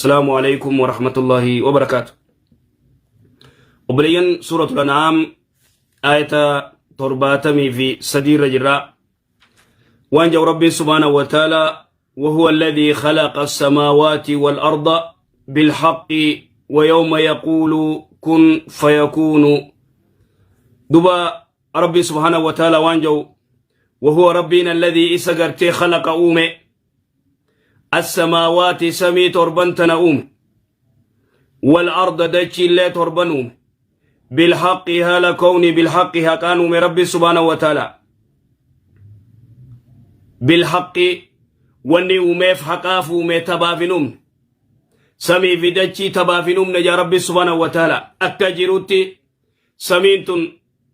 السلام عليكم ورحمة الله وبركاته. Obboleeyyan, Suuratul An'aam aayata 73 irra jirra. Waan jedhu Rabbiin subhaanahu wa ta'ala: وهو الذي خلق السماوات والأرض بالحق ويوم يقول كن فيكون. Duba Rabbi سبحانه وتعالى waan jedhu: وهو ربنا الذي isa gartee خلق uume السماوات samii torban tana uume والأرض dachii illee torban uume بالحق haala kowni بالحق haqaan uume Rabbi سبحانه وتعالى. بالحق wanni uumeef haqaaf uume, tabaaf hin uumne. Samii fi dachii tabaaf hin uumne jaa Rabbi سبحانه وتعالى. Akka jirutti samiin tun,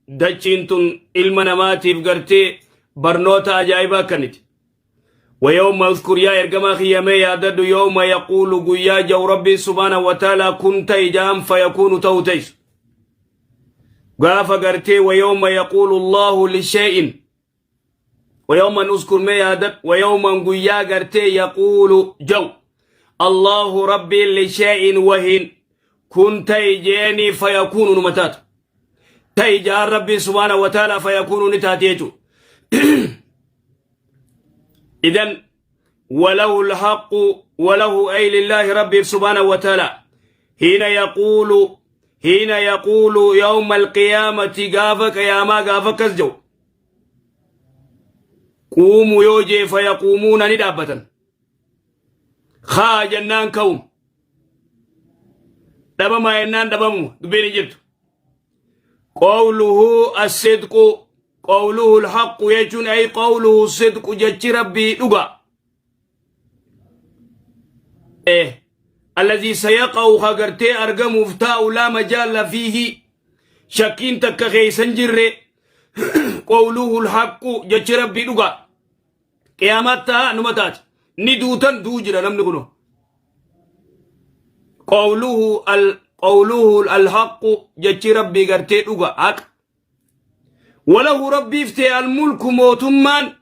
dachiin tun ilma namaatiif gartee barnoota ajaa'ibaa akkaniti. ويوم اذكر yaa ergamaa kiyyamee yaadadhu يوم يقول guyyaa jau Rabbi سبحانه وتعالى كن ta'i jaan فيكون ta'u teessu gaafa gartee. ويوم يقول الله لشيء ويوم نذكر mee yaadadhu ويوم guyyaa gartee يقول jau الله ربي لشيء wahin كن ta'i jeeni فيكون numa taatu. Ta'i jaan Rabbi سبحانه وتعالى فيكون ni taati jechuu. إذن وله الحق وله أي لله ربي سبحانه وتعالى حين يقول، حين يقول يوم القيامة gaafa qiyaamaa gaafa kasjو قوموا yoo jee فيقومون ni dhaabbatan. Haa jennaan ka'um, dhabamaa jennaan dhabamu, dubbiin hin jirtu. قوله الصدق، قوله الحق jechuun أي قوله الصدق jechi Rabbii dhuga الذي سيقع ka gartee argamuuf taa'u لا مجال فيه shakkiin takka keeysan jirre. قوله الحق jechi Rabbii dhuga. Qiyaamaat ta'a, numa taati, ni duutan, duu jira namni kuno. قوله ال قوله الحق jechi Rabbii gartee dhuga, haqa. وله Rabbiif ta'e الملك mootummaan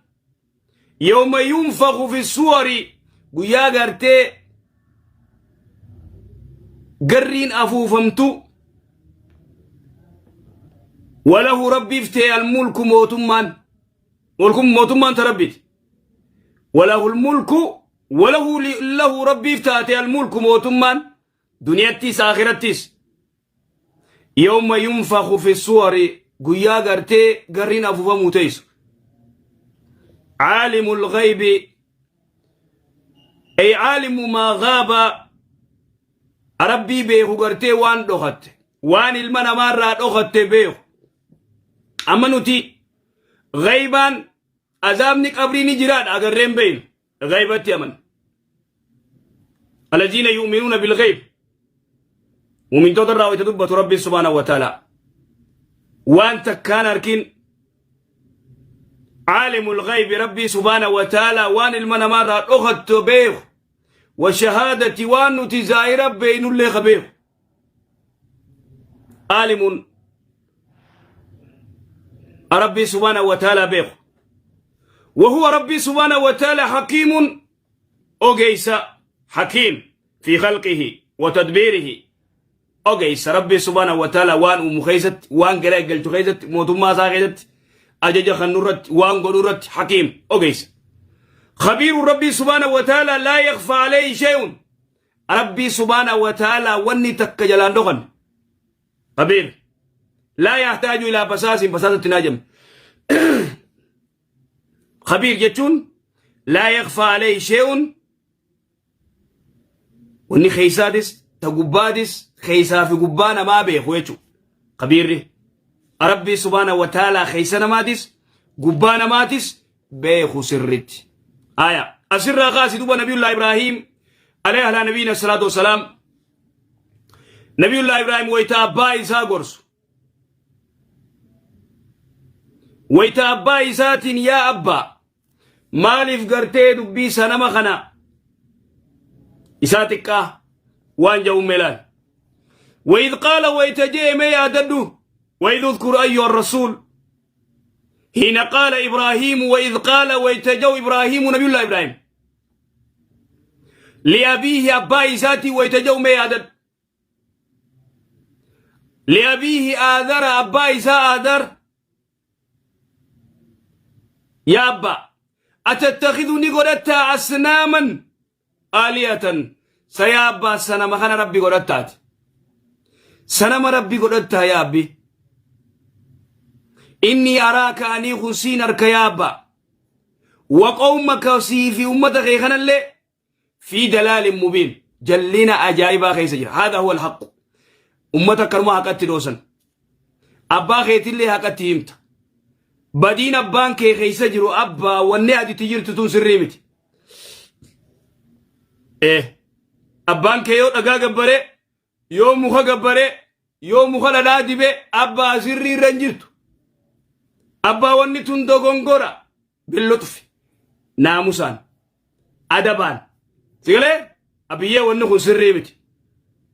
يوم ينفخ في الصور guyyaa gartee garriin afuufamtu. وله Rabbiif ta'e الملك mootummaan, ملك mootummaan ta Rabbiiti. وله الملك وله له Rabbiif taate الملك mootummaan duniyattis akhirattis يوم ينفخ في الصور guyyaa gartee garriin afuufamuu teessu. عالم الغيب أي عالم ما غاب Rabbii beeku gartee waan dhokatte, waan ilma namaarraa dhokatte beeku. Amma nuti ghaybaan azaabni qabrii ni jiraadha agarreen beeynu ghaybatti aman. الذين يؤمنون بالغيب mu'mintoota irraa wayta dubbatu Rabbi سبحانه وتعالى waan takkaan arkin. عالم الغيب ربي سبحانه وتعالى waan ilma namaarraa dhokattu beeku والشهادة waan nuti zaahira beeynullee ka beeku. عالم ربي سبحانه وتعالى beeku. وهو ربي سبحانه وتعالى حكيم ogeeysa, حكيم في خلقه وتدبيره ogeeysa Rabbi سبحانه وتعالى waan uumu keeysatti, waan gara galchu keeysatti, mootummaa isaa keessatti, ajaja kannurratti, waan godhurratti حكيم ogeeysa. خبير ربي سبحانه وتعالى لا يخفى عليه شيء ربي سبحانه وتعالى wanni takka jalaan dhokan. خبير لا يحتاج إلى بساس بساسة ناجم. خبير jechuun لا يخفى عليه شيء wanni keeysaatis ta gubbaatis keeysaa fi gubbaa namaa beeku jechu. Khabiirri Rabbii سبحانه وتعالى keeysa namaatis gubbaa namaatis beeku sirritti. Aya asirraa kaasi duba Nabiyullah Ibraahim عليه على نبينا الصلاة والسلام. Nabiyullah Ibraahim wayta abbaa isaa gorsu, wayta abbaa isaatiin yaa abbaa, maaliif gartee dubbii sanama kana isaa xiqqaa waan ja'u meelaal. وإذ قال wayta jee mee yaadadhu. وإذ اذكر أيها الرسول حين قال إبراهيم وإذ قال wayta jau إبراهيم نبي الله إبراهيم Liabiihi abbaa isaatii wayta ja'u mee yaadadhu. Liabiihi aadara abbaa isaa aadar. Yaa abbaa atattakhidhu ni godhattaa asnaaman aaliyatan sa yaa abbaa sanama kana rabbi godhattaati. Sanama rabbi godhattaa yaa abbi. Inni araaka anii kun siin harka yaa abbaa. Wa qawmaka sii fi ummata kee kanallee fi dalaalin mubiin jallina ajaa'ibaa keessa jira. Haadha huwa alhaqqu. Ummata akkanuma haqatti dhoosan. Abbaa keetillee haqatti himta. Badiin abbaan kee keessa jiru abbaa wanni ati itti jirtu tun sirrii miti. Eh, abbaan kee yoo dhagaa gabbaree, yoo muka gabbaree, yoo muka dhadhaa dibe abbaa sirrii irra hin jirtu. Abbaa wanni tun dogongora billuxfi naamusaan adabaan sigalee abiyyee wanni kun sirrii miti.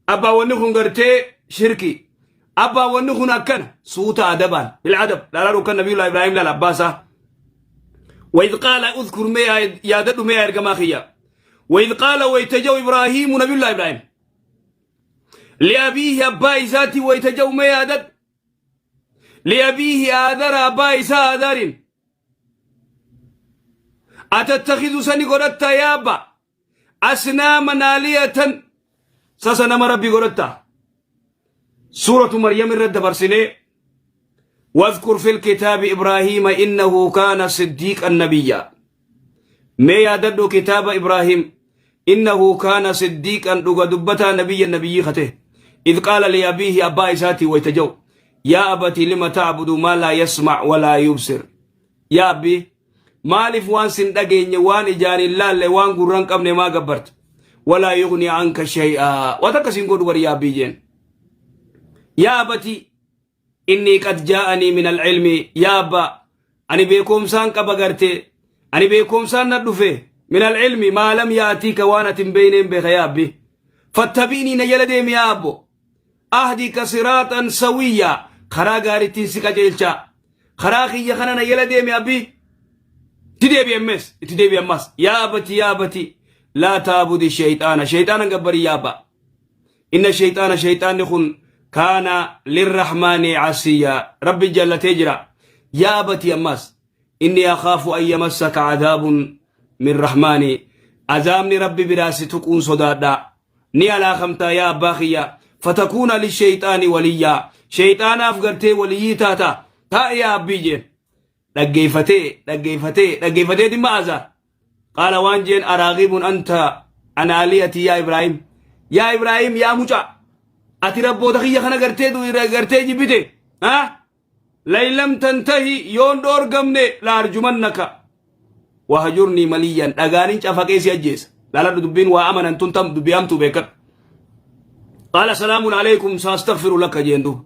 Abbaa wanni kun gartee shirkii. Abbaa wanni kun akkana suuta adabaan bil'adab laalaa dhukkan nabiyullaa Ibraahim laala abbaa isaa. وإذ قال اذكر ما يا دد ما يرجما خيا وإذ قال ويتجو إبراهيم نبي الله إبراهيم لأبيه أبا إساتي ويتجو ما يادد لأبيه آذر أبا إسا آذر أتتخذ سني قرأت يا أبا أسناما آلية سسنما ربي قرأت سورة مريم الرد برسني واذكر في الكتاب إبراهيم إنه كان صديقا نبيا ما يادد كتاب إبراهيم إنه كان صديقا دبتا نبيا نبي خته إذ قال لأبيه أبا إساتي ويتجو يا أبتي لم تعبد ما لا يسمع ولا يبصر يا أبي maaliif waan sin dhageenye waan ijaan hin laalle waan gurra hin qabne maa gabbarta walaa yughni anka shay'aa waan takka sin godhu bari yaa abbii jeen yaa abati innii qad jaa'anii min alcilmi yaa abbaa ani beekoomsaan qaba garte ani beekoomsaan na dhufe min alcilmi maa lam yaatiika waan ati hin beeyneen beeka yaa abbi fattabi'nii na jala deemi yaa abbo ahdika siraaxan sawiyyaa karaa gaarittiin si qajeelcha karaa kiyya kana na jala deemi abbi itti deebi ammas itti deebi ammas yaa abati yaa abati laa taabudi shayxaana shayxaana gabbari yaa abba inna shayxaana shayxaanni kun kaana lirrahmaani asiyya rabbi jallatee jira yaa abati ammas inni akhaafu an yamassaka cadaabun min rahmaani azaabni rabbi biraa si tuquun sodaadha ni alaakamtaa yaa abbaa kiyya fatakuuna lishayxaani waliyyaa shayxaanaaf gartee waliyyii taata taa'e yaa abbii jeen dhaggeeffatee dhaggeeffatee dhaggeeffatee dhimma azaa qaala waan jeen araagibun anta an aaliyati yaa ibraahim yaa ibraahim yaa mucaa ati rabboota kiyya kana gartee gartee jibbite ha lain lam tantahi yoon dhoorgamne la arjumannaka wahjurnii maliyyan dhagaanin cafaqee si ajjeesa laaladhu dubbiin waa amanan tun tam dubbii hamtuu beekadhu qaala salaamun aleykum saastaghfiru laka jeen duuba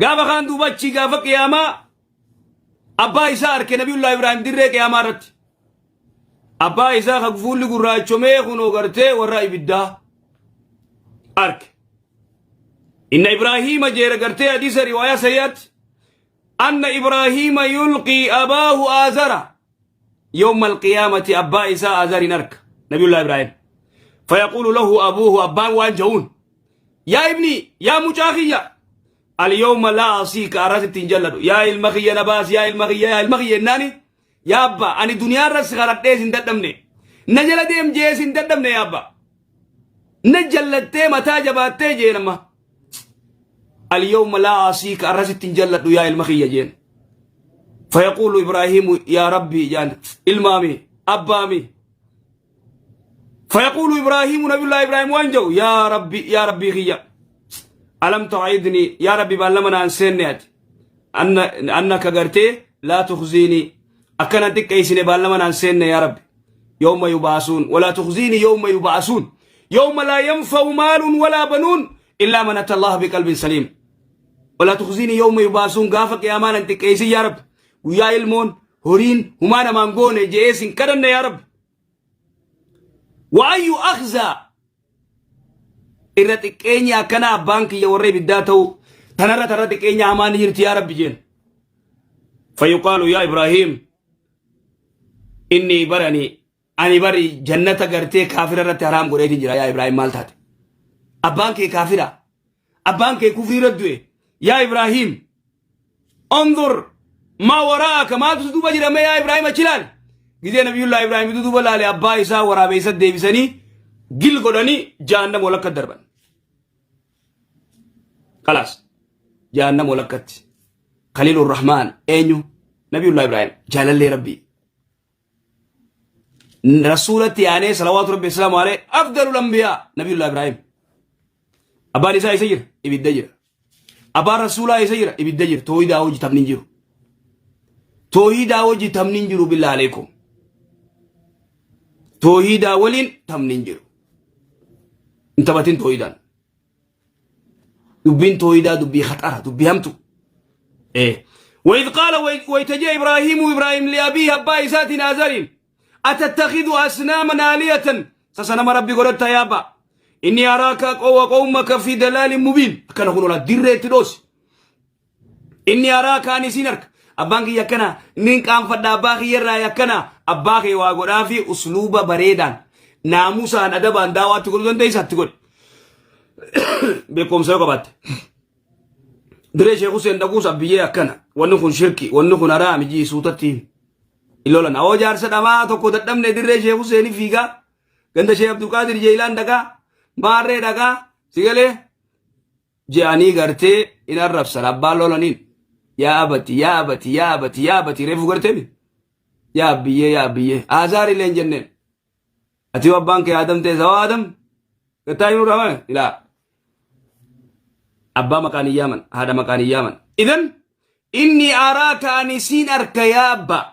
gaafa kaan duuba achi gaafa qiyaamaa abbaa isaa arke nabiyullaa ibraahim dirree qiyaamaa irratti abbaa isaa ka fuulli gurraachomee kunoo gartee warra ibiddaa arke inna ibraahiima jeera gartee hadiisa riwaayaa sayyaatti anna ibraahiima yulqii abaahu aazara yawma alqiyaamati abbaa isaa aazarin arka nabiyullaa ibraahim fayaquulu lahu abuuhu abbaan waan ja'uun yaa ibni yaa mucaa kiyya alyawma laa asiika arrasitti hin jalladhu yaa ilma kiyya na baasi yaa ilma kiyya yaa ilma kiyya jennaani yaa abbaa ani duniyaa irra si kadhadhee sin dadhabne na jala deem jee sin dadhabne yaa abbaa na jallattee mataa jabaattee jeen amma alyawma laa asiika arrasitti hin jalladhu yaa ilma kiyya jeen fayaquulu ibraahiimu yaa rabbii jaan ilmaami abbaami فيقول إبراهيم نبي الله إبراهيم وانجو يا ربي يا ربي خيا ألم تعيدني يا ربي بلمنا أنسيني أن أنك قرتي لا تخزيني أكنا تكيسني بلمنا أنسيني يا ربي يوم يبعثون ولا تخزيني يوم يبعثون يوم لا ينفع مال ولا بنون إلا من أتى الله بقلب سليم ولا تخزيني يوم يبعثون قافك يا مان أنت كيسي يا رب ويا المون هورين هما ما جيسين كرنا يا رب وأي أخزى irra xiqqeenya akkana abbaan kiyya warra ibiddaa ta'u tanarra tarra xiqqeenya hamaan ni jirti yaa rabbi jeen fayuqaalu yaa ibrahiim innii barani Ani bari jannata gartee kaafira irratti haraam godheetiin jira yaa Ibraahim maal taate? Abbaan kee kaafira. Abbaan kee kufrii irra du'e. Yaa Ibraahim انظر ما وراءك maaltu si duuba jira mee yaa Ibraahim achi ilaali. Gizee Nabiyullaa Ibraahim duuba laale abbaa isaa waraabeessa deebisanii gil godhanii jahannam walakka darban. Kalaas jahannam walakkatti. Khaliilur Rahmaan eenyu? Nabiyullaa Ibraahim jaalallee Rabbii. Rasuulatti aanee salawaatu rabbi islaamu alee afdalul anbiyaa nabiyullah Ibraahim. Abbaan isaa isa jira ibidda jira. Abbaan rasuulaa isa jira ibidda jira. Toohidaa hojii taphni hin jiru. Toohidaa hojii taphni hin jiru billaa aleekum. Toohidaa waliin taphni hin jiru. Hin taphatin toohidaan. Dubbiin toohidaa dubbii khaxara dubbii hamtu. Eh. وإذ قال ويتجي إبراهيم إبراهيم لأبيه أبا إسات آزر أتتخذ أصناما آلية سسنم ربي قلت يا أبا إني أراك وقومك في دلال مبين كان هنا لا دريت دوس إني أراك أني سينرك أبانك يكنا نين كان فدا أباك يرى يكنا أباك واغدا في أسلوب بريدان ناموسان أدبان دعوة تقول دندي تقول beekumsa yoo qabaatte. Diree Sheekh Hussein dhaquus abbiyyee akkana. Wanni kun shirki, wanni kun haraami jii suutatti hin lolan. Awoo jaarsa dhamaa tokko dadhabne dirree Sheekh Hussein fiigaa. Ganda Sheekh Abdulqaadir Jeeyilaan dhaqaa. Maarree dhaqaa. Sigalee je'anii gartee hin arrabsan abbaan lolaniin. Yaa abati, yaa abati, yaa abati, yaa abati reefu gartee yaa abbiyyee, yaa abbiyyee. Aazaar illee hin jenneen. Ati yoo abbaan kee Aadam ta'e sawa Aadam? Gattaa himuu irraa ilaa. Abbaa maqaan hin yaaman, haadha maqaan hin yaaman. Idan inni araaka ani siin arka yaa abbaa.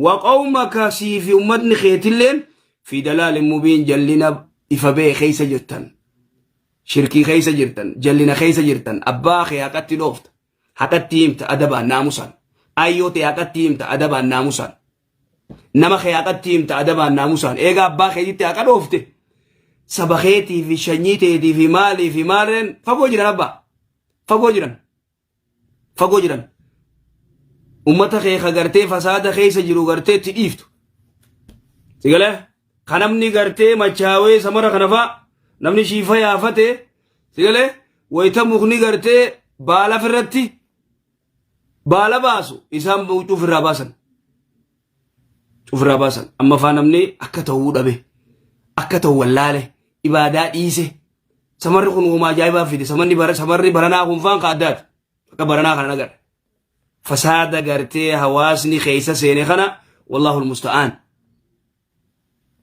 Wa qawmaka sii fi ummatni keetilleen fi dalaalin mubiin jallina ifa ba'e keessa jirtan. Shirkii keessa jirtan, jallina keessa jirtan, abbaa kee haqatti dhoofta. Haqatti himta adabaan naamusaan. Ayyoo ta'e haqatti himta adabaan naamusaan. Nama kee haqatti himta adabaan naamusaan. Eega abbaa keetitti haqa dhoofte. Saba keetii fi sanyii teetii fi maalii fi maalleen fagoo jiran abbaa. Fagoo jiran. Fagoo jiran. Ummata kee ka gartee fasaada keessa jiru gartee itti dhiiftu. Sigalee ka namni gartee machaawee samara kana fa'a namni shiifa yaafate sigalee wayita mukni gartee baala firratti baala baasu isaan cuuf irraa baasan. Cuuf irraa baasan. Amma faa namni akka ta'uu dhabe akka ta'u wallaale ibaadaa dhiise samarri kun uumaa ajaa'ibaa fide samarri samarri baranaa kun faan ka addaati akka baranaa kana nagarra. Fasaada gartee hawaasni keessa seene kana wallaahu almusta'aan.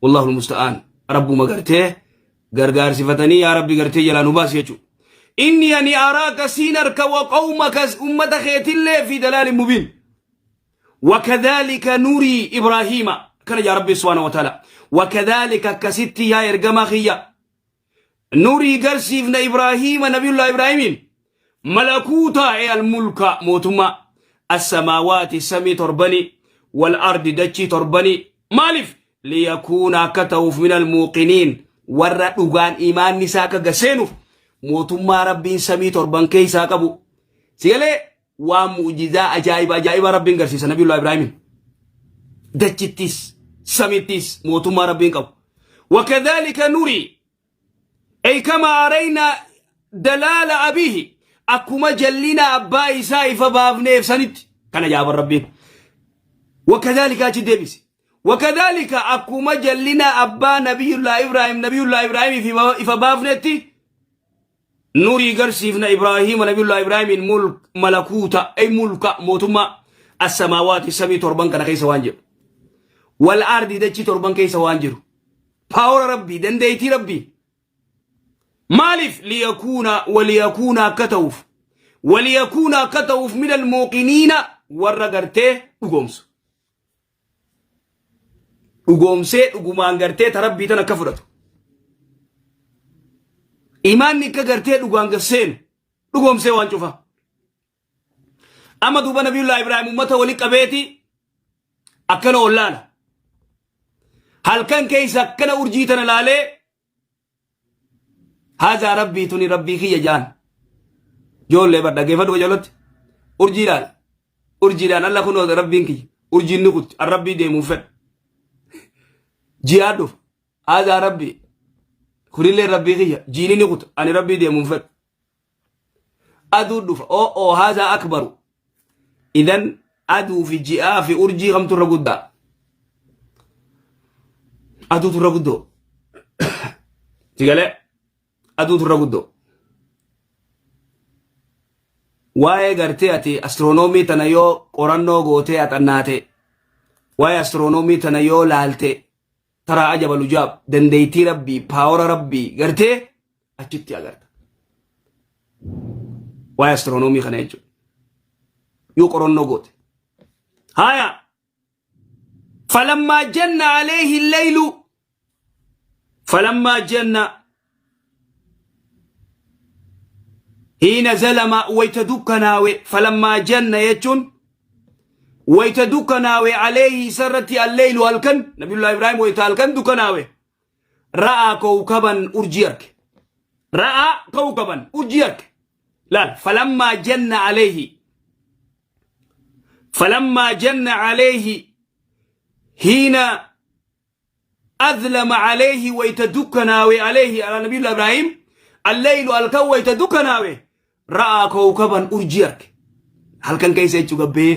Wallaahu almusta'aan. Rabbuma gartee gargaarsifatanii yaa rabbi gartee jalaa nu baasi jechuudha. Inni ani araaka siin harka wa qawmaka ummata keetillee fi dalaalin mubiin. وكذلك نري إبراهيم كان يا ربي سبحانه وتعالى وكذلك كستي يا إرجما خيا نري قرسيفنا إبراهيم نبي الله إبراهيم ملكوتا أي الملك موتما السماوات سمي تربني والأرض دتشي تربني مالف ليكون كتوف من الموقنين ور dhugaan imaanni isaa akka gaseenuuf mootummaa rabbiin samii torban keessaa qabu sigalee waan mu'jizaa ajaa'iba ajaa'iba rabbiin garsiisa nabiyullah ibraahimiin dachittis samittis mootummaa rabbiin qabu وكذلك نري أي كما أرينا دلال أبيه أكما جلنا أبا إساء فبافني سنت كان جاب ربي وكذلك أجي ديبس وكذلك أكما جلنا أبا نبي الله إبراهيم نبي الله إبراهيم في فبافنتي نري قرسيفنا إبراهيم نبي الله إبراهيم ملك ملكوت أي ملك موتما السماوات سمي تربان كان كيس وانجر والأرض دچي تربان كيس وانجر power rabbii dandeettii rabbii maaliif ليكون وليكون akka ta'uuf وليكون akka ta'uuf من الموقنين warra gartee dhugoomsu dhugoomsee dhugumaan gartee ta rabbii tan akka fudhatu imaanni akka gartee dhugaan gasseenu dhugoomsee waan cufa amma duuba nabiyullah ibraahim ummata wali qabeeti akkana ollaala halkan keessa akkana urjii tana laalee haazaa rabbii tuni rabbii kiyya jaan joollee bar dhaggeeffadhu qajeelatti urjii laala urjiidhaan alla kunoo rabbiin kiyya urjiin ni kutti an rabbii deemuuf fedha. Ji'aa dhufa. Haadhaa rabbii. Kunillee rabbii kiyya. Jiini ni kuta. Ani rabbii deemuun fedhu. Aduu dhufa. Oo oo haadhaa akbaru. Idan aduu fi ji'aa fi urjii kamtu irra guddaa? Aduutu irra guddoo. Sigalee aduutu irra guddoo. Waa'ee gartee ati astiroonoomii tana yoo qorannoo gootee axannaate waa'ee astiroonoomii tana yoo laalte taraa ajaba lujaab dandeettii rabbii paawara rabbii gartee achitti agarta. Waa'ee astiroonoomii kana jechuudha. Yoo qorannoo goote. Haaya. Falammaa janna alayhi laylu. Falammaa janna hiina zalama wayta dukkanaawe falammaa janna jechuun wayta dukkanaawe alayhi isarratti alleylu halkan nabiyullah ibraahim wayta halkan dukkanaawe ra'aa kowkaban urjii arke ra'aa kowkaban urjii arke laal falammaa janna alayhi falammaa janna alayhi hiina adlama alayhi wayta dukkanaawe alayhi ala nabiyullah ibraahim alleylu halkan wayta dukkanaawe ra'aa kowkaban urjii arke halkan keessa jechuu gabbee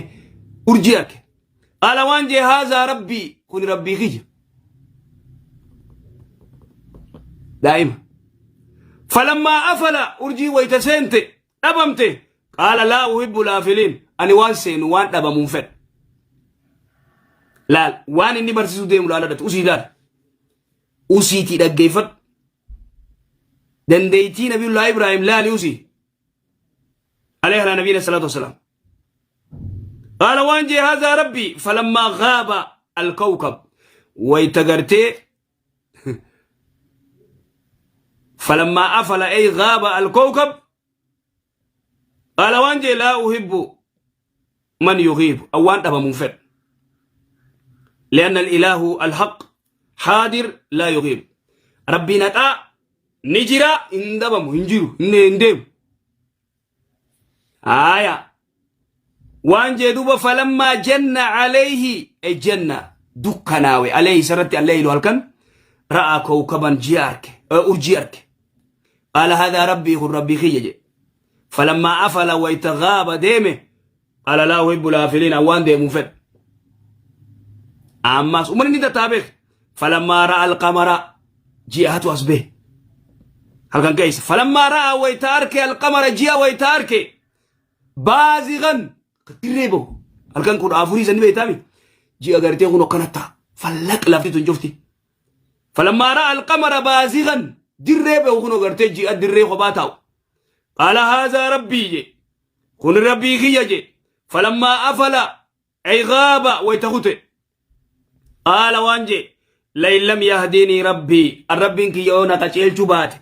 urjii arke qaala waan jee haazaa rabbii kuni rabbii kiyya daa'ima falammaa afala urjii wayta seente dhabamte qaala laa uhibbu laafiliin ani waan seenu waan dhabamuun fedha laal waan inni barsiisuu deemu laaladhatu usii laal usiitii dhaggeeffadhu dandeeytii nabiyullaa ibraahim laali usii alayhi ala nabiyina salaatu wasalaam qaala waan jee haadhaa rabbii falammaa gaaba alkawkab wayta gartee falammaa afala ay gaaba alkawkab qaala waan jee laa uhibbu man yughiibu an waan dhabamu hin fedhu lianna alilaahu alhaq haadir laa yughiibu rabbiin haqaa ni jira hin dhabamu hin jiru hin deemu haaya waan jee duuba falammaa janna alayhi e janna dukkanaawe alayhi isarratti allaylu halkan ra'aa kowkaban ji'a arke urjii arke qaala haadhaa rabbii kun rabbii kiyya jedhe falammaa afala wayta gaaba deeme qaala laa uhibbu laafiliin an waan deemu fedhu ammas ummanni ni tattaa beek falammaa ra'a alqamara ji'aatu as bahe halkan keessa falammaa ra'a wayta arke alqamara ji'a wayta arke baazigan dirree bahu halkan 14 sani beektaami ji'a gartee kun akkana ta'a fallaq lafti tun cufti Falammaa ra'a alqamara baazigan dirree bahu kunoo gartee ji'a dirree kophaa taa'u. Qaala haazaa rabbii je kun rabbii kiyya je falammaa afala ay gaaba wayta kute. Qaala waan je lain lam yahdinii rabbii an rabbiin kiyya yoo na qaceelchuu baate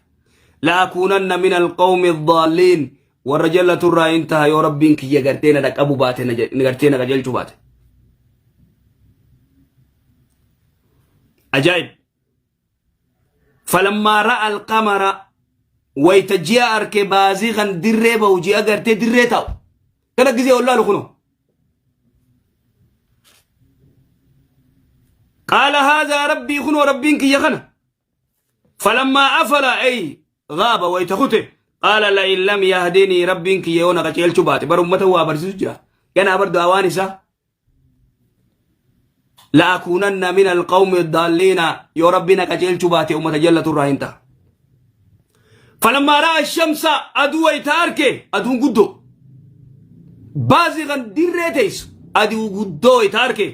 la'akuunanna min alqawmi adh-dhaalliin warra jallaturraa hin taha yoo rabbiin kiyya gartee na dhaqqabu baate na gartee na qajeelchuu baate. Ajaa'ib! Falammaa ra'a alqamara wayta ji'a arke baazigan dirree bahu ji'a gartee dirree taa'u. Kana gizee ol laalu kunoo. Qaala haadhaa rabbii kunoo rabbiin kiyya kana. Falammaa afala ay gaaba wayta kute qaala la'in lam yahdinii rabbiin kiyya yoo na qaceelchuu baate bar ummata waa barsiisu jira. Ganaa bar daawaan isaa la'akuunanna min alqawmi daalliina yoo rabbi na qajeelchuu baate ummata jallatu irraa hin ta'a. Falammaa ra'a shamsa aduu wayta arke aduun guddoo baazigan dirree teessu aduu guddoo wayta arke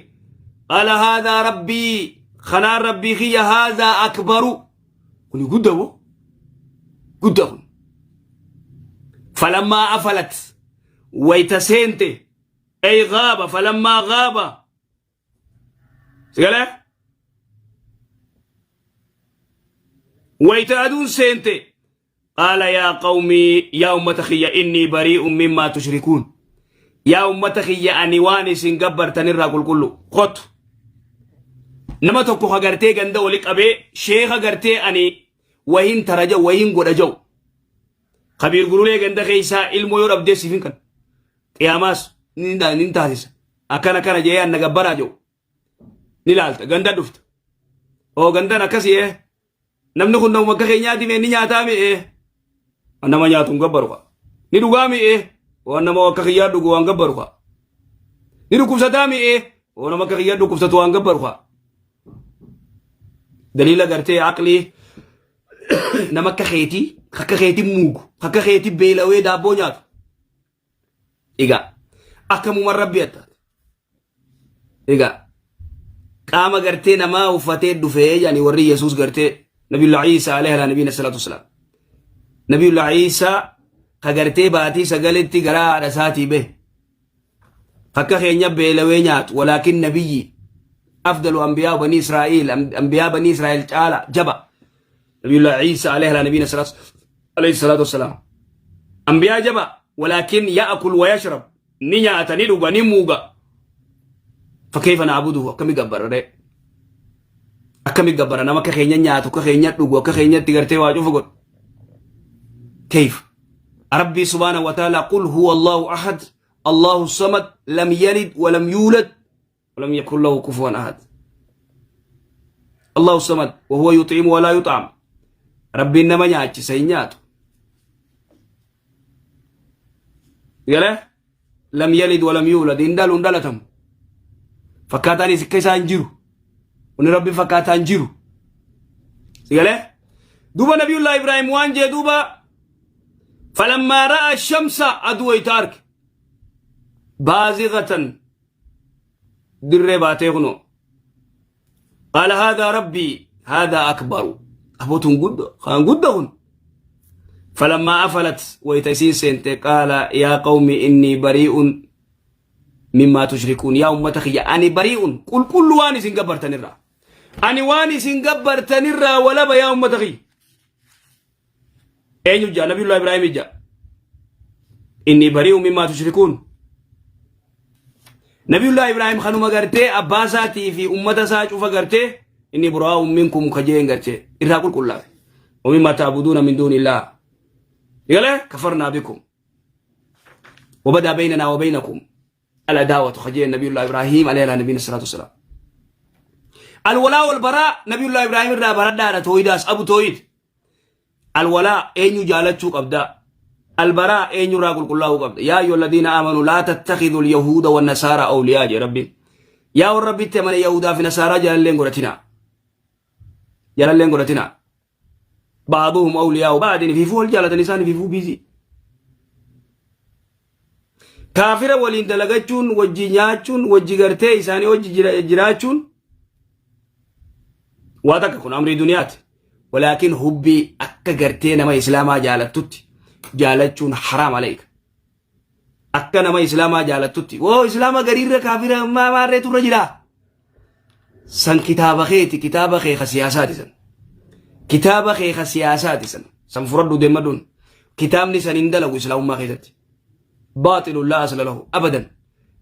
qaala haadhaa rabbii kanaan rabbii kiyya haadhaa akbaru kuni gudda moo gudda kun falammaa afalat wayta seente ay gaaba falammaa gaaba sigalee wayta aduun seente qaala yaa qawmii yaa ummata kiyya innii barii'un mimmaa tushrikuun yaa ummata kiyya ani waan isin gabbartan irraa qulqullu kotu nama tokko ka gartee ganda wali qabee sheeka gartee ani wahin taraja wahin godha ja'u kabiir gurulee ganda keessaa ilmoo yoo dhabdee siif hin kan Qiyaamaas ni taasisa. Akkana kana jedhee anna gabbaraa jedhu. Ni laalta ganda dhufta. Oo gandan akkasii ee. Namni kun nama akka keenyaati mee ni nyaataa mi ee. Nama nyaatu hin gabbaru kaa. Ni dhugaa mi ee. Waan nama akka kiyyaa dhugu waan gabbaru kaa. Ni dhukkubsataa mi ee. Waan nama akka kiyyaa dhukkubsatu waan gabbaru kaa. Daliila gartee aqlii nama akka keetii akka keetii muugu akka keetii beelawee daabboo nyaatu. Egaa akkamuman rabbi attaate. Egaa qaama gartee namaa uffatee dhufee jedhanii warri Yesuus gartee Nabiyullah Iisaa alayhi ala nabiyina salaatu wasalaam. Nabiyullah Iisaa ka gartee baatii sagaletti garaa haadha isaatii bahe. Akka keenya beelawee nyaatu walaakin nabiyyi afdalu anbiyaa banii Israa'iil anbiyaa banii Israa'iil caala jaba. Nabiyullah Iisaa alayhi ala nabiyina salaatu alayhi salaatu wassalaam. Anbiyaa jaba walaakin ya'akul wa yashrab ni nyaata ni dhuga ni muuga. Fakkeefa naabuduhu akkami gabbara ree? Akkami gabbara nama akka keenya nyaatu akka keenya dhugu akka keenyatti gartee waa cufa godhu. Kayfa? Rabbii subhaanahu wa ta'ala qul huwa Allahu ahad Allahu samad lam yalid wa lam yuulad ولم يكن له كفوا أحد الله الصمد وهو يطعم ولا يطعم ربي إنما نياتي سينياتو يلا لم يلد ولم يولد إن دالو اندالتم فكاتاني سكيسا انجيرو وني ربي فكاتا انجيرو يلا دوبا نبي الله إبراهيم وانجي دوبا فلما رأى الشمس أدوي تارك بازغة dirree baatee kunoo qaala haadaa rabbii haadaa akbaru abootuun guddo kaan guddo kun falammaa afalat wayta isiin seente qaala yaa qawmi innii barii'un mimmaa tushrikuun yaa ummata kiyya ani barii'un qulqullu waan isin gabbartanirraa ani waan isin gabbartanirraa walaba yaa ummata kiyya Eenyu jaa Nabiyullah Ibraahim jaa. Inni bari'u mimmaa tushrikuun. Nabiyullah Ibraahim kanuma gartee abbaa isaatii fi ummata isaa cufa gartee inni buraa'u minkum ka jeen gartee irraa qulqullaa'e. Wamimmaa ta'buduuna min duunillah. Galee kafarnaa bikum. Wabadaa baynanaa wa baynakum. Al-adaawatu ka jeen Nabiyullah Ibraahim alayhi ala nabiyina salaatu wasalaam. Alwalaa wal baraa Nabiyullah Ibraahim irraa baradhaadha tooyidaas abu tooyid. Alwalaa eenyu jaalachuu qabda? Albaraa eenyurraa qulqullaa'uu qabda? Yaa ayyuha alladhiina aamanu laa tattakhidhu alyahuuda wannasaara awliyaa jee Rabbiin. Yaa warra Rabbitti amane Yahudaa fi Nasaaraa jaalalleen godhatinaa. Jaalalleen godhatinaa. Ba'aduhum awliyaa'u ba'adin ifiifuu wal jaalatan isaan ifiifuu biizii. Kaafira waliin dalagachuun, wajji nyaachuun, wajji gartee isaanii wajji jiraachuun waa takka kun amrii duniyaati. Walaakin hubbii akka gartee nama islaamaa jaalattutti jaalachuun haraam aleeka. Akka nama islaamaa jaalattutti woo islaama gariirra kaafira maarreetu irra jira. San kitaaba keeti kitaaba kee ka siyaasaati san. Kitaaba kee ka siyaasaati san. San furadhu deemmadhuun. Kitaabni san hin dalagu islaamummaa keessatti. Baaxilu laa asla lahu abadan.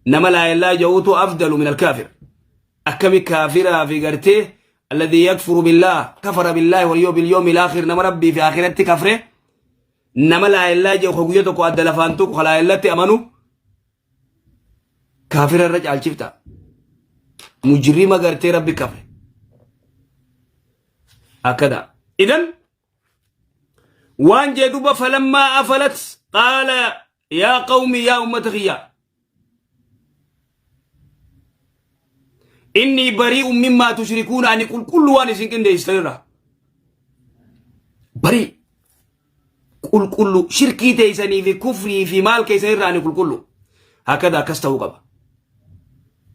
Nama laa ilaaha ja'uutu afdalu min alkaafir. Akkami kaafiraa fi gartee alladhii yakfuru billaah kafara billaahi wal yawmil yawmil aakhir nama rabbii fi akhiratti kafre nama laa ilaaha jedhu ka guyya tokko adda lafaan tuqu ka laa ilaatti amanu kaafira irra caalchifta. Mujrima gartee rabbi kafre. Akkada. Idan waan jee duba falammaa afalat qaala yaa qawmi yaa ummata kiyya innii barii'un mimmaa tushrikuuna ani qulqullu waan isin qindeessitanirra barii qulqullu shirkii teessanii fi kufrii fi maal keessanirra ani qulqullu hakada akkas ta'uu qaba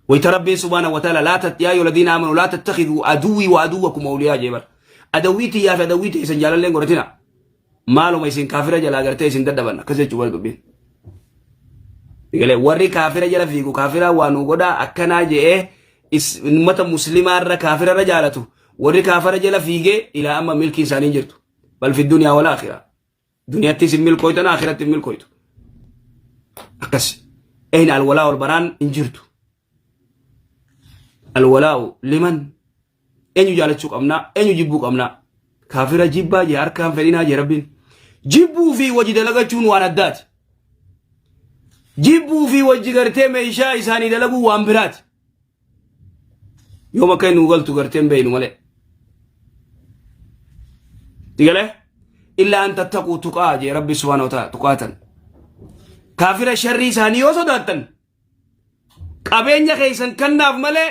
wayta rabbiin subhaanahu wa ta'ala laa tat yaa ayyuhal ladiina aamanu laa tattakhiduu aduwwii wa aduwwakum awliyaa jee bar adawwii tiyyaa fi adawwii teessan jaalalleen godhatina maaluma isin kaafira jalaa gartee isin dadhaban akkas jechuu bar dubbiin Galee warri kaafira jala fiigu kaafira waa nu godhaa akkanaa je'ee ummata muslimaa irra kaafira irra jaalatu warri kaafira jala fiigee ilaa amma milkii isaanii hin jirtu bal fi duniyaa wal aakhira duniyattis hin milkooytan akhiratti hin milkooytu akkas ehna alwalaa wal baraan hin jirtu alwalaa'u liman eenyu jaalachuu qabnaa eenyu jibbuu qabnaa kaafira jibbaa jee harkaan fedhinaa jee rabbiin jibbuu fi wajji dalagachuun waan addaati jibbuu fi wajji gartee meeshaa isaanii dalaguu waan biraati yoom akka inni nu galtu gartee hin beeynu malee. Sigalee illaa an tattaquu tuqaa jee Rabbi subhaanahu wa ta'ala tuqaatan. Kaafira sharrii isaanii yoo sodaattan qabeenya keessan kannaaf malee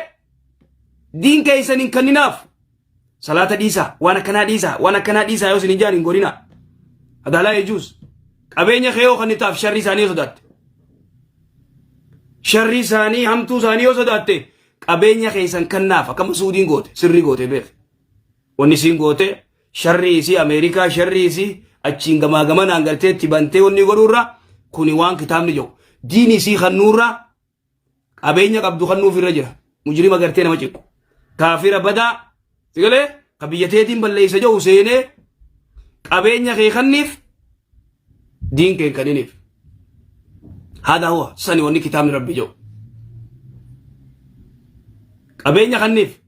diin keessan hin kanninaaf. Salaata dhiisaa, waan akkanaa dhiisaa, waan akkanaa dhiisaa yoo isin hin jaan hin godhinaa. Adaalaa yejuus. Qabeenya kee yoo kannitaaf sharrii isaanii yoo sodaatte. Sharrii isaanii hamtuu isaanii yoo sodaatte qabeenya keessan kannaaf akka masuudiin goote sirrii goote beek. Wanni isiin goote sharrii isii Ameerikaa sharrii isii achiin gamaa gamanaan gartee itti bantee wanni godhuurra kuni waan kitaabni jedhu. Diin isii kannuurra qabeenya qabdu kannuuf irra jira. Mujrima gartee nama ciqu. Kaafira badaa sigalee ka biyya teetiin balleessa jedhu seenee qabeenya kee kanniif diin kee kanniniif. Haadha huwa sani wanni kitaabni rabbi jedhu. Qabeenya kanniif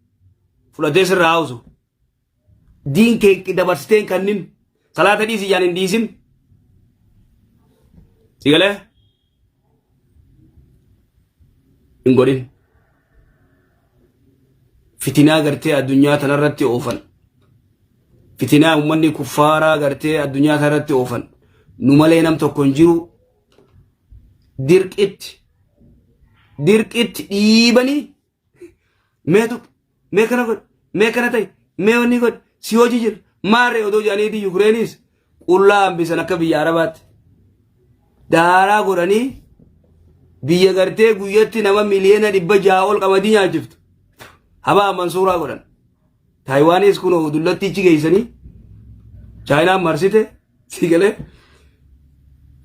fudhatee sirraa hawsu. Diin kee dabarsitee hin kannin. Salaata dhiisi jaan hin dhiisin. Sigalee hin godhin. Fitinaa gartee addunyaa tanarratti oofan. Fitinaa uummanni kuffaaraa gartee addunyaa tanarratti oofan. Nu malee nam tokko hin jiru. Dirqitti dirqitti dhiibanii mee tuqi mee kana godhi mee kana ta'i mee wanni godhi si hojii jira maarree odoo jedhaniiti Yukireenis qullaa hambisan akka biyya Arabaatti daaraa godhanii biyya gartee guyyatti nama 600,000,000 ol qamadii nyaachiftu habaa mansuuraa godhan Taayiwaanis kun dullatti ichi geessanii Chaayinaan marsite si galee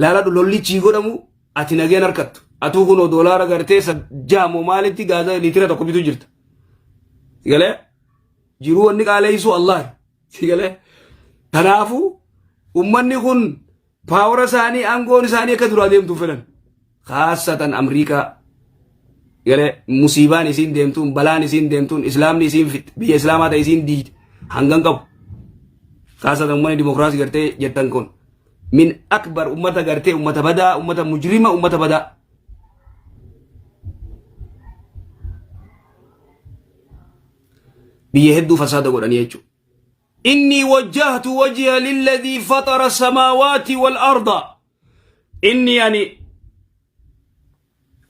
laaladhu lolli chii godhamu ati nageen harkattu. Atuu kunoo doolaara gartee jaamoo maalitti gaaza liitira tokko bituu jirta. Si galee jiruu wanni qaaleessuu Allah. Si galee kanaafuu ummanni kun paawara isaanii aangoon isaanii akka duraa deemtu fedhan. Khaasatan Amriikaa. Galee musiibaan isiin deemtuun balaan isiin deemtuun islaamni isiin fixxe biyya islaamaa ta'e isiin diigde hangan qabu. Khaasatan ummanni dimokiraasii gartee jettan kun. Min akbar ummata gartee ummata badaa ummata mujrima ummata badaa. Biyya hedduu fasaada godhanii jechuudha. Inni wajjahtu wajhiya lilladhii faxara samaawaati wal arda. Inni ani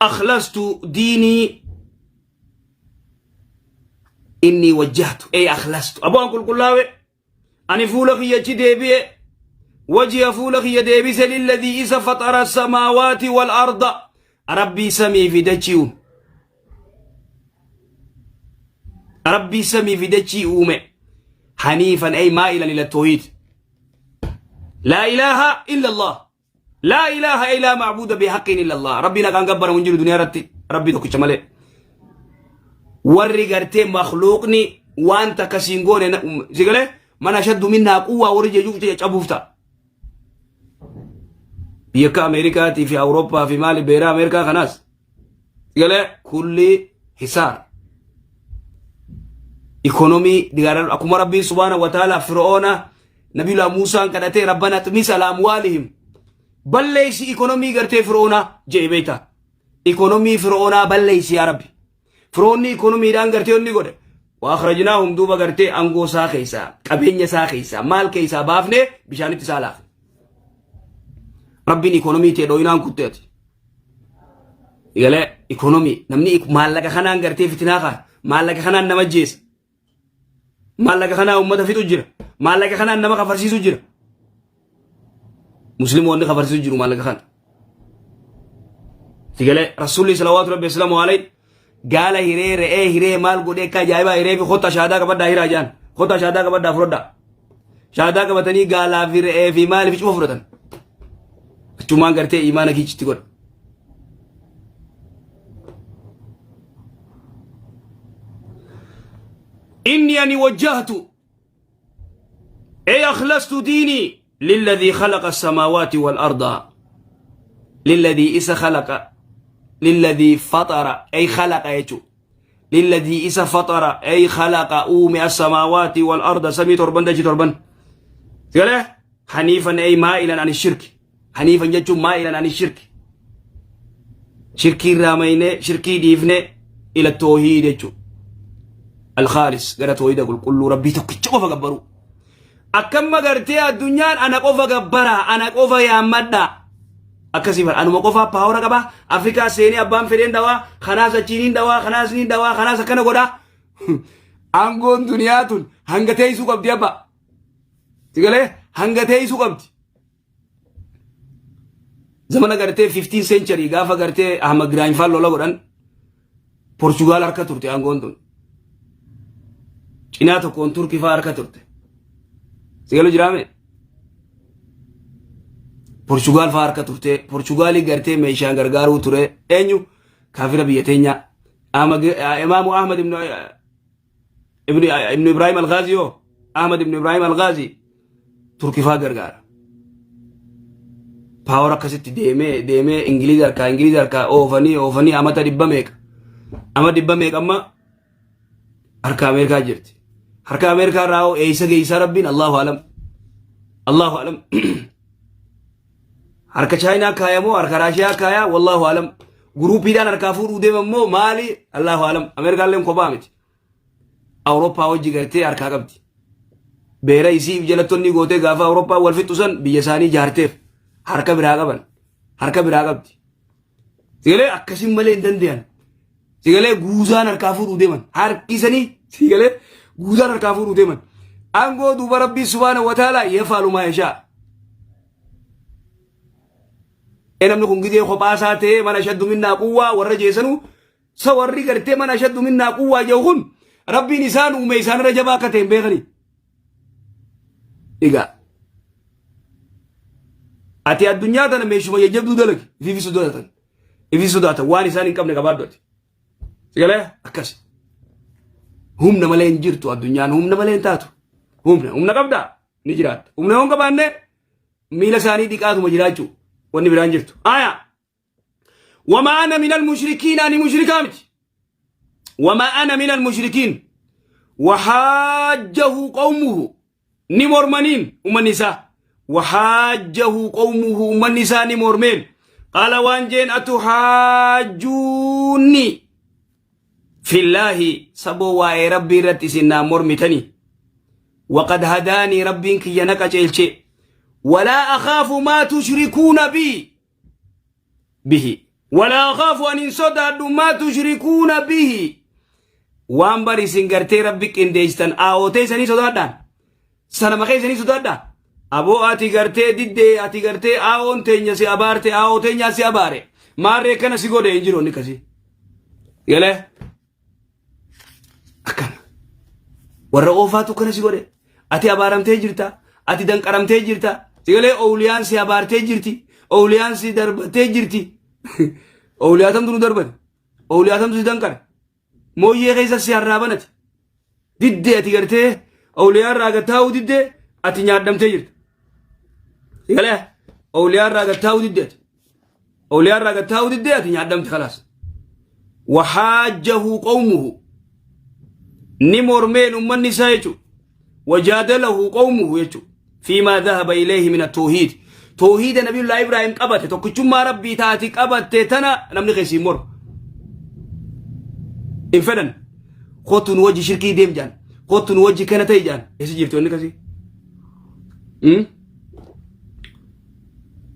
akhlastu diinii inni wajjahtu ey akhlastu aboo an qulqullaawe Ani fuula kiyya achi deebi'e wajiha fuula kiyya deebise lilladii isa faxara samaawaati wal arda rabbii samii fi dachii uume. Rabbii samii fi dachii uume haniifan ay maa'ilan ila tawhiid. Laa ilaaha illa Allah. Laa ilaaha ay laa macbuuda bihaqqin illa Allah. Rabbiin haqaan gabbaramu hin jiru duniyaa irratti Rabbii tokkicha malee. Warri gartee makhluuqni waan takka siin goone si galee man ashaddu minnaa quwwaa warri jechuuf cabuuf ta'a. Biyya akka Ameerikaatii fi Awurooppaa fi maali beeraa Ameerikaa kanaas si galee kulli hisaar. Ikonomii akkuma Rabbiin subhaanahu wa ta'ala Fir'oona Nabiyyullah Muusaan kadhatee Rabbana xmis ala amwaalihim balleessi ikonomii gartee Fir'oonaa jedhe beektaa. Ikonomii Fir'oonaa balleessi yaa Rabbi. Fir'oonni ikonomiidhaan gartee inni godhe. Waakhrajnaahum duuba gartee aangoo isaa keessaa qabeenya isaa keessaa maal keessaa baafnee bishaanitti isaa laafne. Rabbiin ikonomii tee dhooyinaan kutteeti. Galee ikonomii namni maallaqa kanaan gartee fitinaa kaasa maallaqa kanaan nama jeessa. Maallaqa kanaa uummata fixu jira. Maallaqa kanaan nama kafarsiisu jira. Musliimoonni kafarsiisu jiru maallaqa kana. Sigalee Rasuulli salawaatu rabbi islaamu alayhi gaala hiree re'ee hiree maal godhee akka ajaa'ibaa hiree fi kottaa shaadaa qabadhaa hiraa jaan kottaa shaadaa qabadhaa fudhadhaa. Shaadaa qabatanii gaalaa fi re'ee fi maaliif cufa fudhatan. Achumaan gartee imaana kiichitti godha. Inni ani wajjahtu ay akhlastu diinii lilladhii khalaqa samaawaati wal arda lilladhii isa khalaqa lilladhii faxara ay khalaqa jechuudha lilladhii isa faxara ay khalaqa uume as-samaawaati wal arda samii torban dachii torban galee haniifan ay maa'ilan ani shirki Haniifan jechuun maa'ilan ani shirki. Shirkii irraa maynee shirkii dhiifnee ila toohiid jechuudha. Alkhaalis gara toohida qulqulluu rabbii tokkicha qofa gabbaruu. Akkamma gartee addunyaan ana qofa gabbaraa, ana qofa yaammadhaa. Akkasii bara anuma qofaa paawara qaba. Afrikaa seenee abbaan fedheen dhawaa, kanaas achiiniin dhawaa, kanaas niin dhawaa, kanaas akkana godhaa. Aangoon duniyaa tun hanga teessuu qabdi abba. Sigalee hanga teessuu qabdi. Zamana gartee 15 century gaafa gartee Ahmad Giraany faan lola godhan Portugaal harka turte aangoon tun. Cinaa tokkoon Turkii faa harka turte. Sigalu jiraame? Portugaal faa harka turte. Portugaalii gartee meeshaan gargaaruu ture. Eenyu? Kaafira biyya teenyaa. Imaamu Ahmad ibn Ibrahim Al-Ghazi yoo Ahmad ibn Ibrahim Al-Ghazi Turkii faa gargaara. Paawar akkasitti deemee deemee Ingiliiz harkaa Ingiliiz harkaa oofanii oofanii amata dhibba meeqa ama dhibba meeqa amma harka Ameerikaa jirti. Harka Ameerikaa irraa hoo eessa geessaa Rabbiin Allahu alam. Allahu alam. Harka Chaayinaa kaaya moo harka Raashiyaa kaaya wallahu alam. Guruupiidhaan harkaa fuudhuu deeman moo maali Allahu alam. Ameerikaan illee kophaa miti. Awurooppaa wajji gartee harkaa qabdi. Beera isii jalattonni gootee gaafa Awurooppaa wal fixxu san biyya isaanii jaarteef harka biraa qaban. Harka biraa qabdi. Sigalee akkasiin malee hin danda'an. Sigalee guuzaan harkaa fuudhuu deeman. Harkisanii sigalee guuzaan harkaa fuudhuu deeman. Aangoo duuba Rabbii subhaana wa ta'ala yafaalu maa yashaa. E namni kun gidee kophaa isaa ta'ee mana shaddu minnaa quwwaa warra jeesanu sa warri gartee mana shaddu minnaa quwwaa jedhu kun Rabbiin isaan uume isaanirra jabaa akka ta'e hin beekanii. Egaa ati addunyaa tana meeshuma jajjabduu dalagi ifiifi sodaatan ifiifi sodaatan waan isaan hin qabne qabaadhu ati. Sigalee akkas. Humna malee hin jirtu addunyaan humna malee hin taatu. Humna humna qabdaa ni jiraatta. Humna yoo hin qabaanne miila isaanii dhiqaatuma jiraachuu wanni biraan jirtu. Aya. Wamaa ana minal mushrikiin ani mushrikaa miti. Wamaa ana minal mushrikiin. Wahaajjahu qawmuhu ni mormaniin ummanni isaa. Wahaajjahu qawmuhu ummanni isaa ni mormeen. Qaala waan jeen atuhaajjuunni fillaahi saboo waa'ee rabbii irratti isin naa mormitanii. Waqad hadaanii rabbiin kiyya na qaceelche. Walaa akhaafu maa tushrikuuna bii. Bihi walaa akhaafu ani hin sodaadhu maa tushrikuuna bihi waan bar isin gartee rabbi qindeessitan aawotee isanii sodaadhaan sanama keessanii sodaadhaa aboo ati gartee diddee ati gartee aawoon teenya si abaarte aawoo teenyaa si abaare maarree kana si godhe hin jiru inni akkasii galee Akkana. Warra oofaatu akkana si godhe. Ati abaaramtee jirta. Ati danqaramtee jirta. Sigalee ooliyaan si abaartee jirti. Ooliyaan si darbattee jirti. Ooliyaa tamtu nu darbate. Ooliyaa tamtu si danqare. Mooyyee keessa si arraabanati. Diddee ati gartee ooliyaa irraa gattaa'uu diddee ati nyaadhamtee jirta. Sigalee ooliyaa irraa gattaa'uu diddee ati. Awliyaa irraa gad taa'uu diddee ati nyaadhamte kalaas. Wahaajjahu qawmuhu ni mormeen ummanni isaa jechuudha. Wajaadalahu qawmuhu jechuudha. Fiimaa dhahaba ilayhi min at-tawhiid. Tawhiida Nabiyullaa Ibraahim qabate tokkichummaa Rabbii taati qabatte tana namni keessi hin mormu. Hin fedhan. Kottu nu wajji shirkii deem jaan. Kottu nu wajji kana ta'e jaan. Eessa jirti wanni kasii?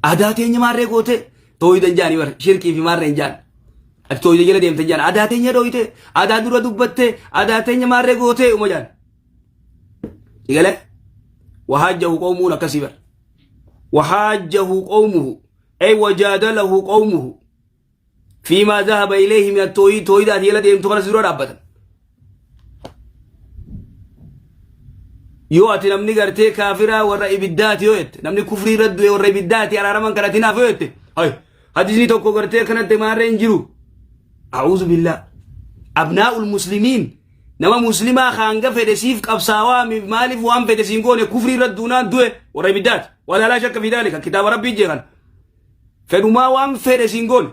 Aadaa teenya maarree goote tooyida hin jaanii bara shirkii fi maarree hin jaan. Ati tooyida jala deemte hin jaan. Aadaa teenya dhooyite aadaa dura dubbatte aadaa teenya maarree goote uma jaan. Igalee wahaajjahu qawmuun akkasii bara. Wahaajjahu qawmuhu ay wajaadalahu qawmuhu fiimaa dhahaba ilayhi min at-tooyid tooyida ati jala deemtu kana si dura dhaabbatan. Yoo ati namni gartee kaafiraa warra ibiddaati yoo jette namni kufrii irra du'e warra ibiddaati araaraman kadhatinaaf yoo jette hay hadisni tokko gartee kanatti maarree hin jiru. A'uuzu billaa. Abnaa'ul muslimiin nama muslimaa hanga fedhe siif qabsaawaa maaliif waan fedhe siin goone kufrii irra duunaan du'e warra ibiddaati. Walaalaa shakka fi daalika kitaaba rabbii jeekan. Fedhumaa waan fedhe siin goone.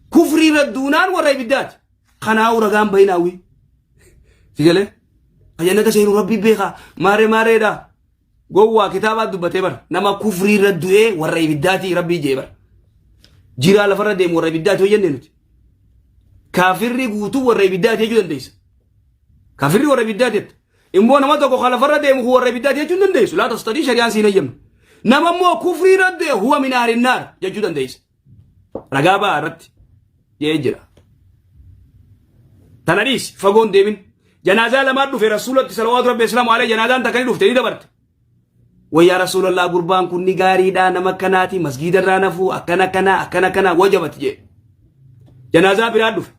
Kufrii irra duunaan warra ibiddaati. Kanaa'uu ragaan bayinaawwi. Sigalee? Jannata seenu rabbii beekaa. Maaree maareedha. Gowwaa kitaabaa dubbatee bara. Nama kufrii irra du'ee warra ibiddaati rabbii jee bara. Jiraa lafarra deemu warra ibiddaati yoo jenne nuti. Kaafirri guutuu warra ibiddaati jechuu dandeessa. Kaafirri warra ibiddaati jetta. Immoo nama tokko kan lafarra deemu huwa warra ibiddaati jechuu hin dandeessu. Laa tastadii shari'aan siin hayyamne. Nama immoo kufrii irra du'e huwa min ahli naar jechuu dandeessa. Ragaa ba'aa irratti jedhee jira. Tana dhiisi fagoon deemin. Janaazaa lamaan dhufe rasuulatti salawaatu rabbi islaamu alayhi janaazaan takka ni dhufte ni dabarte. Wayyaa rasuulallah gurbaan kun ni gaariidha nama akkanaati masgiida irraa nafuu akkana kana akkana kana wajabati jedhe. Janaazaa biraa dhufe.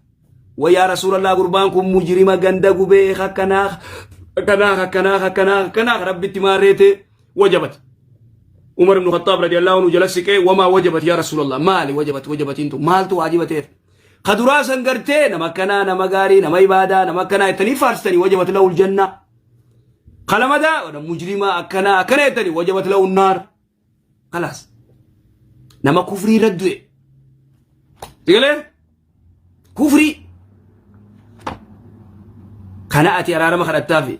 Wayyaa rasuulallah gurbaan kun mujrima ganda gubee akkanaa akkanaa akkanaa akkanaa akkanaa rabbitti maarreete wajabati. Umar ibn Khattab radiyallahu anhu jala siqee wamaa wajabat yaa rasuulallah maali wajabat wajabatiin tun maaltu waajiba ta'eef. Ka duraa san gartee nama akkanaa nama gaarii nama ibaadaa nama akkanaa jettanii faarsitanii wajabat lahul jannaa. Kalamadaa mujrimaa akkanaa akkana jettanii wajabat lahu naar. Kalaas. Nama kufrii irra du'e. Sigalee? Kufrii. Kana ati araarama kadhattaafi.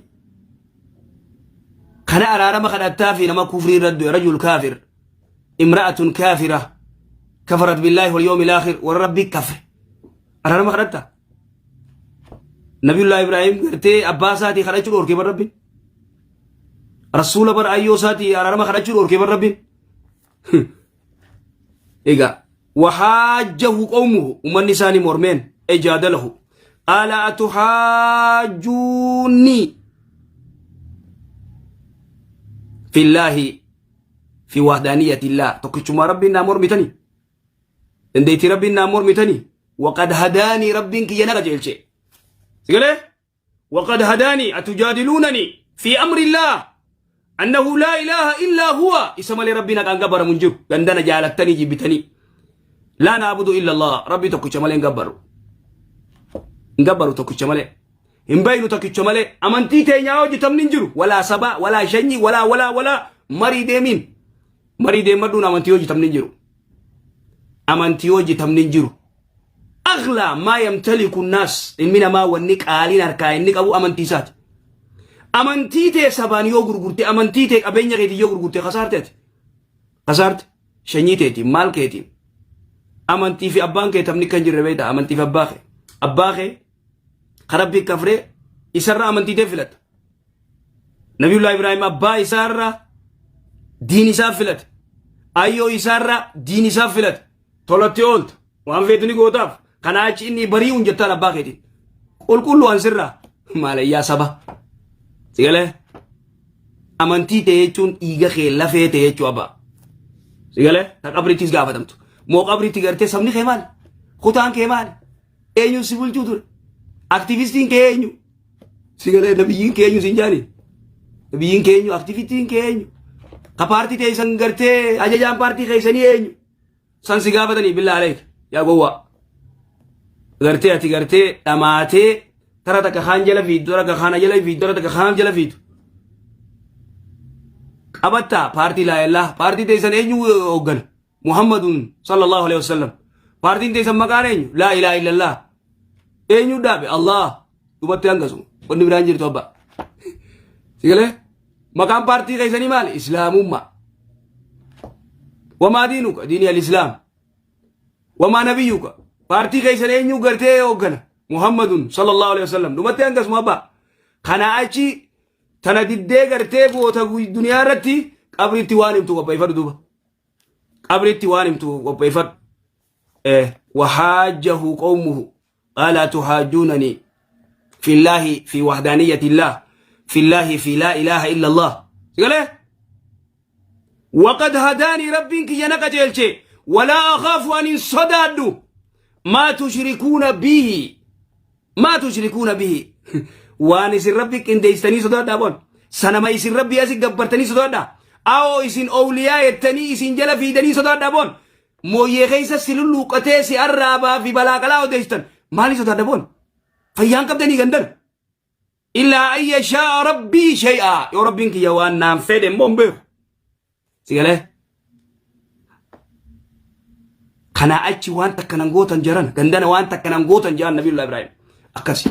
Kana araarama kadhattaafi nama kufrii irra du'e rajul kaafir. Imra'atun kaafira. Kafarat billaahi wal yawmil aakhir warra rabbii kafre. Araarama kadhatta. Nabiyullah Ibrahim gartee abbaa isaatii kadhachuu dhoorkee bar rabbiin. Rasuula bar ayyoo isaatii araarama kadhachuu dhoorkee bar rabbiin. Egaa wahaajjahu qawmuhu ummanni isaanii mormeen ejaadalahu qaala atuhaajjuunii fillaahi fi wahdaaniyatillaah tokkichummaa rabbiin naa mormitanii dandeettii rabbiin naa mormitanii waqad hadaanii rabbiin kiyya na qajeelche sigalee waqad hadaanii atujaadiluunanii fi amrillaah annahu laa ilaaha illaa huwa isa malee rabbiin haqaan gabbaramu hin jiru gandana jaalattanii jibbitanii laa naabudu illa allah rabbii tokkicha malee hin gabbaru hin gabbaru tokkicha malee hin baynu tokkicha malee amantii teenyaa hojjetamni hin jiru walaa sabaa walaa shanyii walaa walaa walaa marii deemiin Marii deemmadhuun amantii hojjetamni hin jiru. Amantii hojjetamni hin jiru. Aghlaa maa yamtaliku naas ilmi namaa wanni qaaliin harkaa inni qabu amantii isaati. Amantii tee sabaan yoo gurgurte amantii tee qabeenya keetiin yoo gurgurte kasaarte ati. Kasaarte shanyii teetiin maal keetiin. Amantii fi abbaan kee taphni kan jirre beektaa amantii fi abbaa kee. Abbaa kee kan rabbii kafree isarra amantii tee filatta. Nabiyullah Ibrahim abbaa isaarra diin isaa filate. Ayyoo isaarra diin isaa filate. Tolatti oolta. Waan feetu ni gootaaf. Kanaa achi inni bari'uun jettaan abbaa keetiin. Qulqulluu an sirraa. Maalayyaa saba. Sigalee. Amantii ta'e jechuun dhiiga kee lafee ta'e jechuu abbaa. Sigalee. Ta qabrittis gaafatamtu. Moo qabritti gartee sabni kee maali? Kutaan kee maali? Eenyu si bulchuu ture? Aktivistiin kee eenyu? Si galee nabiyyiin kee eenyu siin jaani? Nabiyyiin kee eenyu? Aktivistiin kee eenyu? Ka paartii teessan gartee ajajaan paartii keessanii eenyu? San si gaafatanii billaa aleek yaa gowwaa. Gartee ati gartee dhamaatee tara takka kaan jala fiidu tara takka kaana jala fiidu tara takka kaan jala fiidu. Qabattaa paartii laayellaa paartii teessan eenyu hooggana? Muhammadun sallallahu alaihi wasallam. Paartiin teessan maqaan eenyu? Laa ilaaha illallah. Eenyu dhaabe? Allah. Dhumatti hangasu. Wanni biraan jirtu abbaa. Sigalee? Maqaan paartii keessanii maali? Islaamummaa. Wamaa diinuka? Diinii al-Islaam. Wamaa nabiyyuka? Paartii keessan eenyu gartee hooggana? Muhammadun sallallahu alaihi wasallam. Dhumatti hangasuma abbaa. Kana achi tana diddee gartee goota duniyaa irratti qabriitti waan himtu qopheeffadhu duuba. Qabriitti waan himtu qopheeffadhu. Wahaajjahu qawmuhu qaala atuhaajjuunanii fillaahi fi wahdaaniyyatillaah fillaahi fi laa ilaaha illa allah. Sigalee? Waqad hadaanii rabbiin kiyya na qajeelche walaa akhaafu ani hin sodaadhu maa tushrikuuna bihi Maa tushrikuuna bihi waan isin rabbi qindeessitanii sodaadhaa bon sanama isin rabbii asi gabbartanii sodaadhaa awoo isin owliyaa jettanii isin jala fiidanii sodaadhaa bon mooyyee keessa si lulluuqqatee si arraabaa fi balaa qalaa odeessitan maalii sodaadha bon fayyaan qabdanii gandan illaa an yashaa rabbii shay'aa yoo rabbiin kiyya waan naan fedhe immoo hin beeku Si galee? Kanaa achi waan takka nan gootan jaran gandana waan takka nan gootan jedhan Nabiyullah Ibrahim. Akkasi.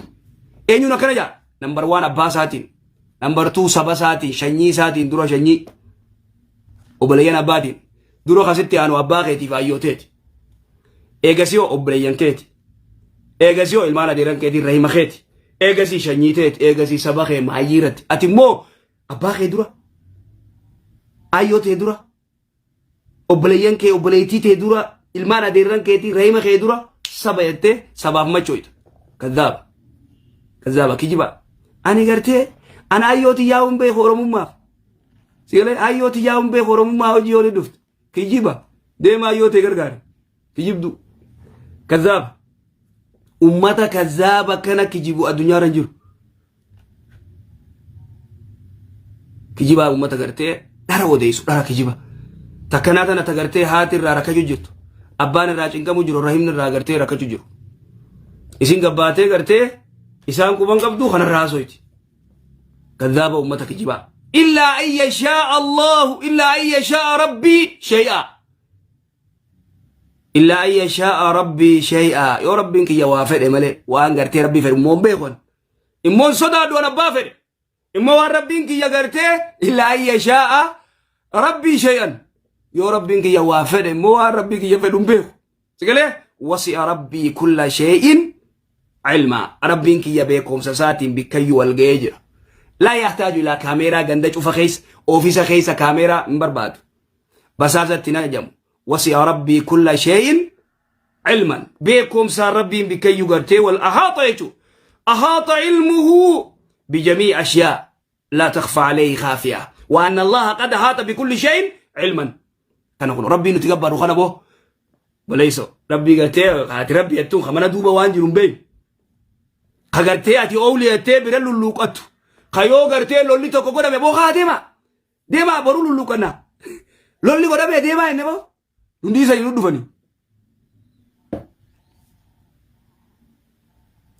Eenyuun akkana jedha? Nambar waan abbaa isaatiin, nambar tuu saba isaatiin, shanyii isaatiin dura shanyii obboleeyyan abbaatiin dura kasitti aanu abbaa keetiif ayyooteeti. Eegasii hoo obboleeyyan keeti. Eegasii hoo ilmaan adeeran keetiin rahima keeti. Eegasii shanyii teeti, eegasii saba kee maayyii irratti. Ati immoo abbaa kee dura, aayyoo tee dura, obboleeyyan kee obboleettii tee dura, ilmaan adeerran keetii rahima kee dura saba jettee sabaaf machoyta. Kazzaaba. Kazzaaba kijiba. Ani gartee ana aayyoo tiyyaa hin beeku Oromummaaf. Sigalee aayyoo tiyyaa hin beeku Oromummaa hojii yoo ni dhufte. Kijiba. Deema aayyoo tee gargaari. Kijibdu. Kazzaaba. Ummata kazzaaba kana kijibu addunyaarra hin jiru. Kijibaa ummata gartee dhara odeessu dhara kijiba. Takkanaa tana ta gartee haati irraa rakkachuu jirtu. Abbaan irraa cinqamu jiru rahimni irraa gartee rakkachuu jiru. Isin gabbaatee gartee isaan quban qabdu kanarraa haasoyti. Kazzaaba ummata kijibaa. Illaa an yashaa Allahu illaa an yashaa Rabbii shay'a. Illaa an yashaa'a rabbii shay'aa yoo rabbiin kiyya waa fedhe malee waan gartee rabbii fedhe immoo hin beeku ani. Immoo hin sodaadhu an abbaa fedhe. Immoo waan rabbiin kiyya gartee illaa an yashaa'a rabbii shay'an yoo rabbiin kiyya waa fedhe immoo waan rabbii kiyya fedhu hin beeku. Sigalee wasi'a rabbii kulla shay'in ilmaa rabbiin kiyya beekumsa isaatiin bikkayyuu wal ga'ee jira. Laa yahtaaju ilaa kaameeraa ganda cufa keessa oofisa keessa kaameeraa hin barbaadu. Basaasatti hin ajajamu. Wasi'a rabbii kulla shay'in ilman. Beekumsaan rabbiin bikkayyuu gartee wal ahaata jechuudha. Ahaata ilmuhu bijamii ashyaa laa takfa alayhi khaafiya. Wa anna Allaha qad ahaata bikulli shay'in ilman. Kana kun rabbii nuti gabbaru kana boo. Baleeso rabbii gartee ati rabbii jettuun ka mana duuba waan jiru hin beekne. Ka gartee ati oowli jettee bira lulluuqattu. Ka yoo gartee lolli tokko godhame boo kaa deema. Deemaa boruu lulluuqannaa. Lolli godhamee deemaa inni moo hundi isanii nu dhufanii.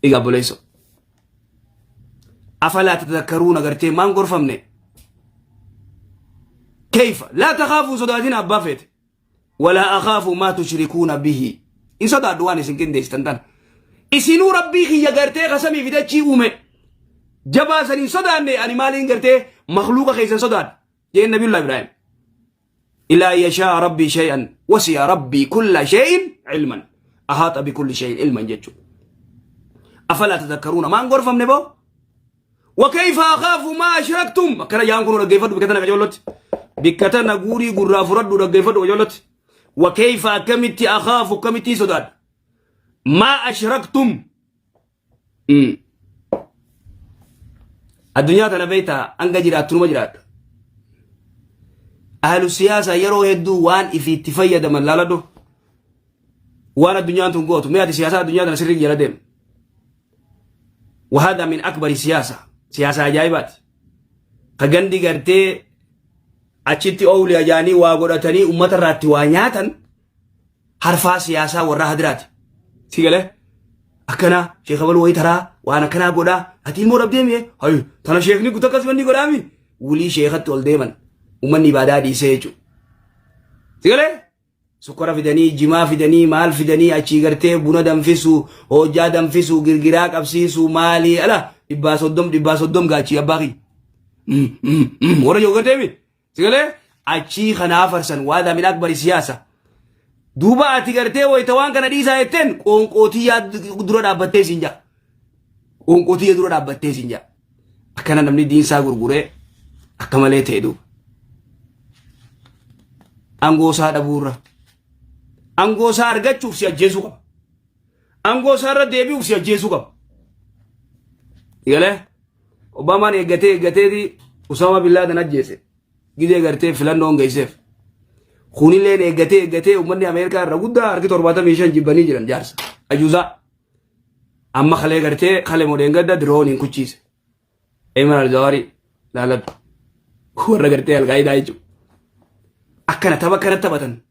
Egaa obboleessoo. Afalaa tatadakkaruun agartee maan gorfamne. Keeyfa laa takaafuu sodaatina abbaa feete. Walaa akaafu maa tushrikuuna bihi. Hin sodaadhu waan isin qindeessitan tana. Isinuu rabbii kiyya gartee kasamii fi dachii uume. Jabaa san hin sodaanne ani maaliin gartee makluuqa keessan sodaadha. Jeen nabiyullah Ibraahim. Ilaa yashaa rabbii shay'an wasi'a rabbii kulla shay'in ilman. Ahaata bikulli shay'in ilman jechuudha. Afalaa tadakkaruuna maan gorfamne boo? Wakayfa akhaafu maa ashraktum akkana jaan kun dhaggeeffadhu bikka tana qajeellotti bikka tana guurii gurraa fudhadhu dhaggeeffadhu qajeellotti wakayfa akkamitti akhaafu akkamittiin sodaadha maa ashraktum addunyaa tana beektaa hanga jiraattu numa jiraadha ahlu siyaasa yeroo hedduu waan ifiitti fayyadaman laaladhu waan addunyaan tun gootu mee ati siyaasaa addunyaa tana sirrii jala deemu وهذا من أكبر سياسة سياسة ajaa'ibaati ka gandi gartee achitti oowli ajaanii waa godhatanii ummata irraatti waa nyaatan harfaa siyaasaa warraa hadiraati si galee akkana sheekh abaluu wayii taraa waan akkanaa godhaa ati ilmoo dhabdee mi'e hayi tana sheekni guutuu akkasuma inni godhaami wulii sheekatti ol deeman ummanni ibaadaa dhiisee jechuudha si galee Sukkara fidanii, jimaa fidanii, maal fidanii achii gartee buna danfisu, hojjaa danfisu, girgiraa qabsiisu, maalii ala 130 130 gaachii abbaa kiyya. Warra jiru gartee mi? Sigalee achii kanaa farsan waadaa min akbari siyaasa. Duuba ati gartee wayita waan kana dhiisaa jetteen qoonqootiyyaa dura dhaabbattee siin jaa. Qoonqootiyya dura dhaabbattee siin jaa. Akkana namni diinsaa gurguree akka malee ta'e duuba. Aangoo isaa dhabuurra. Aangoo isaa argachuuf si ajjeesuu qaba. Aangoo isaa irra deebi'uuf si ajjeesuu qaba. Galee Obaamaan eeggatee eeggateeti Usaamaa bin Laaden ajjeese. Gizee gartee filannoon geesseef. Kunilleen eeggatee eeggatee uummanni Ameerikaa irra guddaa harki 75 jibbanii jiran jaarsa. Ajuuzaa. Amma kalee gartee kalee modeen gadda dirooniin kuchiise. Ayman Aljawaari laaladhu. Warra gartee Alqaayidaa jechuudha. Akkana tapha akkana taphatan.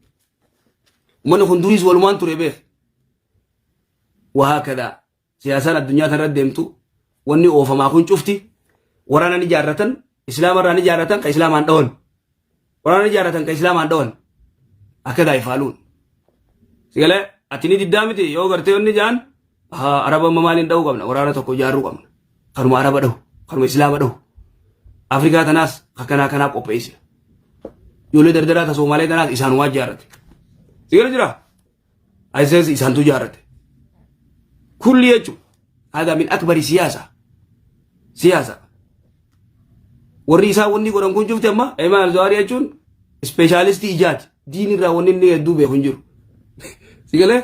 Uummanni kun duriis walumaan ture beek. Wahaa siyaasaan addunyaa tanarra deemtu wanni oofamaa kun cufti waraana ni jaarratan islaamarraa ni jaarratan ka islaamaan dhawan. Waraana ni jaarratan ka islaamaan dhawan. Akka daa'ifaaluun. Sigalee ati ni diddaa miti yoo gartee wanni jaan araba amma maaliin dha'uu qabna waraana tokko ijaaruu qabna. Kanuma araba dhahu kanuma islaama dhahu. Afrikaa tanaas akkanaa kanaa qopheesse. Ijoollee dardaraa ta Soomaalee tanaas isaanumaa ijaarrate. Sigalee jira. ISIS isaantu ijaarrate. Kulli jechuun hada min akbari siyaasa. Siyaasa. Warri isaa wanni godhan kun cufti amma Ayman Al-Zawahiri jechuun ispeeshaalistii ijaati. Diin irraa wanni inni hedduu beeku hin jiru. Si galee?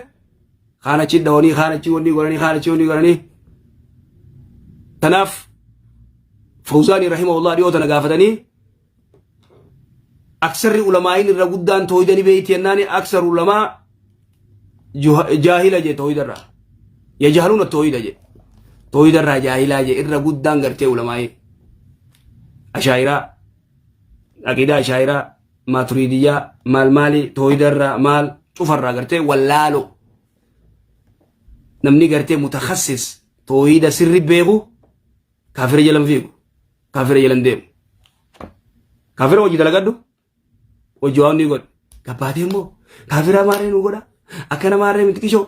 Kaan achi dhawanii, kaan achi wanni godhanii, kaan achi wanni godhanii. Tanaaf Fawzaanii rahimahullah dhiyoo tana gaafatanii aksarri ulamaa'iin irra guddaan tooyida ni beeyti jennaani aksar ulamaa jaahila jee tooyida irraa. Yajhaluuna tooyida jee. Tooyida irraa jaahilaa jee irra guddaan gartee ulamaa'iin. Ashaayiraa, aqiidaa ashaayiraa, maaturiidiyyaa, maal maali tooyida irraa maal cufarraa gartee wallaalo. Namni gartee mutakassis tooyida sirri beeku kaafira jalan fiigu. Kaafira jalan deemu. Kaafira hojii dalagadhu. Hojii waan ni godhu. Gabbaatee immoo kaafira maarree nu godha. Akkana maarree miti qishoo.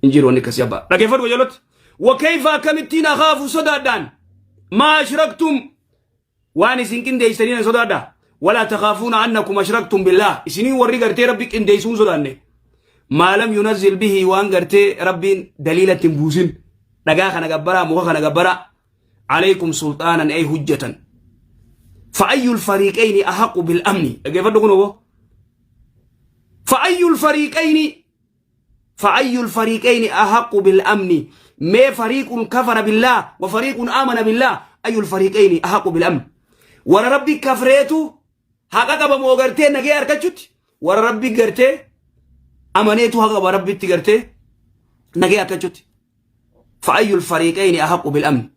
Hin jiru wanni akkasii abbaa. Dhaggeeffadhu qajeelotti. Wakayfa akkamittiin akaafu sodaadhaan maa ashraktum waan isin qindeessanii nan sodaadha. Walaa takaafuuna annakum ashraktum billaah. Isinii warri gartee rabbi qindeessuu hin sodaanne. Maalam yunazzil bihi waan gartee rabbiin daliila ittiin buusin. Dhagaa kana gabbaraa muka kana gabbaraa. Alaykum sulxaanan ay hujjatan. Fa'ayyul fariiqayni ahaqu bil amni. Dhaggeeffadhu kun obbo. Fa'ayyul fariiqayni فأي الفريقين أحق بالأمن ما فريق كفر بالله وفريق آمن بالله أي الفريقين أحق بالأمن ورا ربي كفريتو حقا قبا مو غرتي نغي أركچوت ورا ربي غرتي أمنيتو حقا قبا ربي تغرتي نغي أركچوت فأي الفريقين أحق بالأمن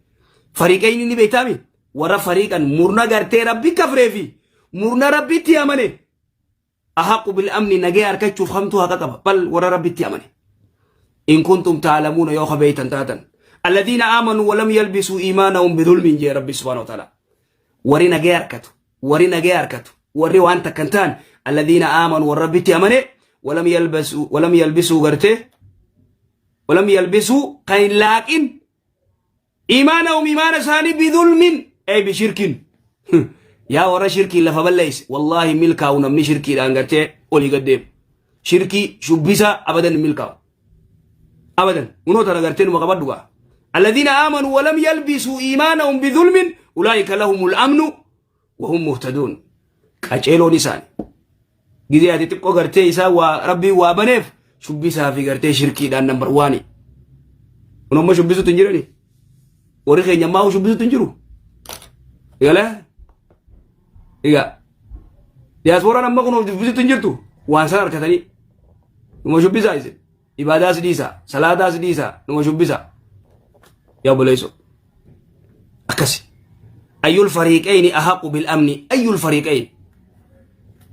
فريقين ني بيتامي ورا فريقا مرنا غرتي ربي كفريفي مرنا ربي تي أمني Ahaqu bil amni nagaya arkachuuf kamtu haqa qaba bal warra rabbitti amane in kuntum ta'lamuuna yoo ka beeytan taatan alladhiina aamanuu walam yalbisuu iimaanahum bidhulmin jee rabbi subhaanahu wa ta'ala warri nagaya arkatu warri nagaya arkatu warri waan takka hin taane alladhiina aamanuu warra rabbitti amane walam yalbisuu walam yalbisuu gartee walam yalbisuu kan hin laaqin Iimaanahum iimaana isaanii bidulmin ay bishirkin. Yaa warra shirkiin lafa balleesse wallaahi milkaa'u namni shirkiidhaan gartee olii gad deemu. Shirkii shubbisa abadan hin milkaa'u. Abadan unoo tana gartee numa qabadhu gaa. Alladhiina aamanuu walam yalbisuu iimaanahum bidulmin ulaa'ika lahumul amnu wahum muhtaduun. Qaceeloon isaani. Gizee ati xiqqoo gartee isaa waa rabbiin waa baneef shubbisaa fi gartee shirkiidhaan nambar waani. Kun ammoo shubbisuutu hin jirani. Warri keenya ammaa shubbisuutu hin jiru. Egalee? Egaa diyaaspooraan amma kun shubbisuutu hin jirtu waan san harkatanii. Numa shubbisaa isin. Ibaadaas dhiisaa, salaataas dhiisaa, numa shubbisaa. Yaa obboleessoo. Akkasi. Ayyul fariiqayni ahaqu bil amni. Ayyul fariiqayni.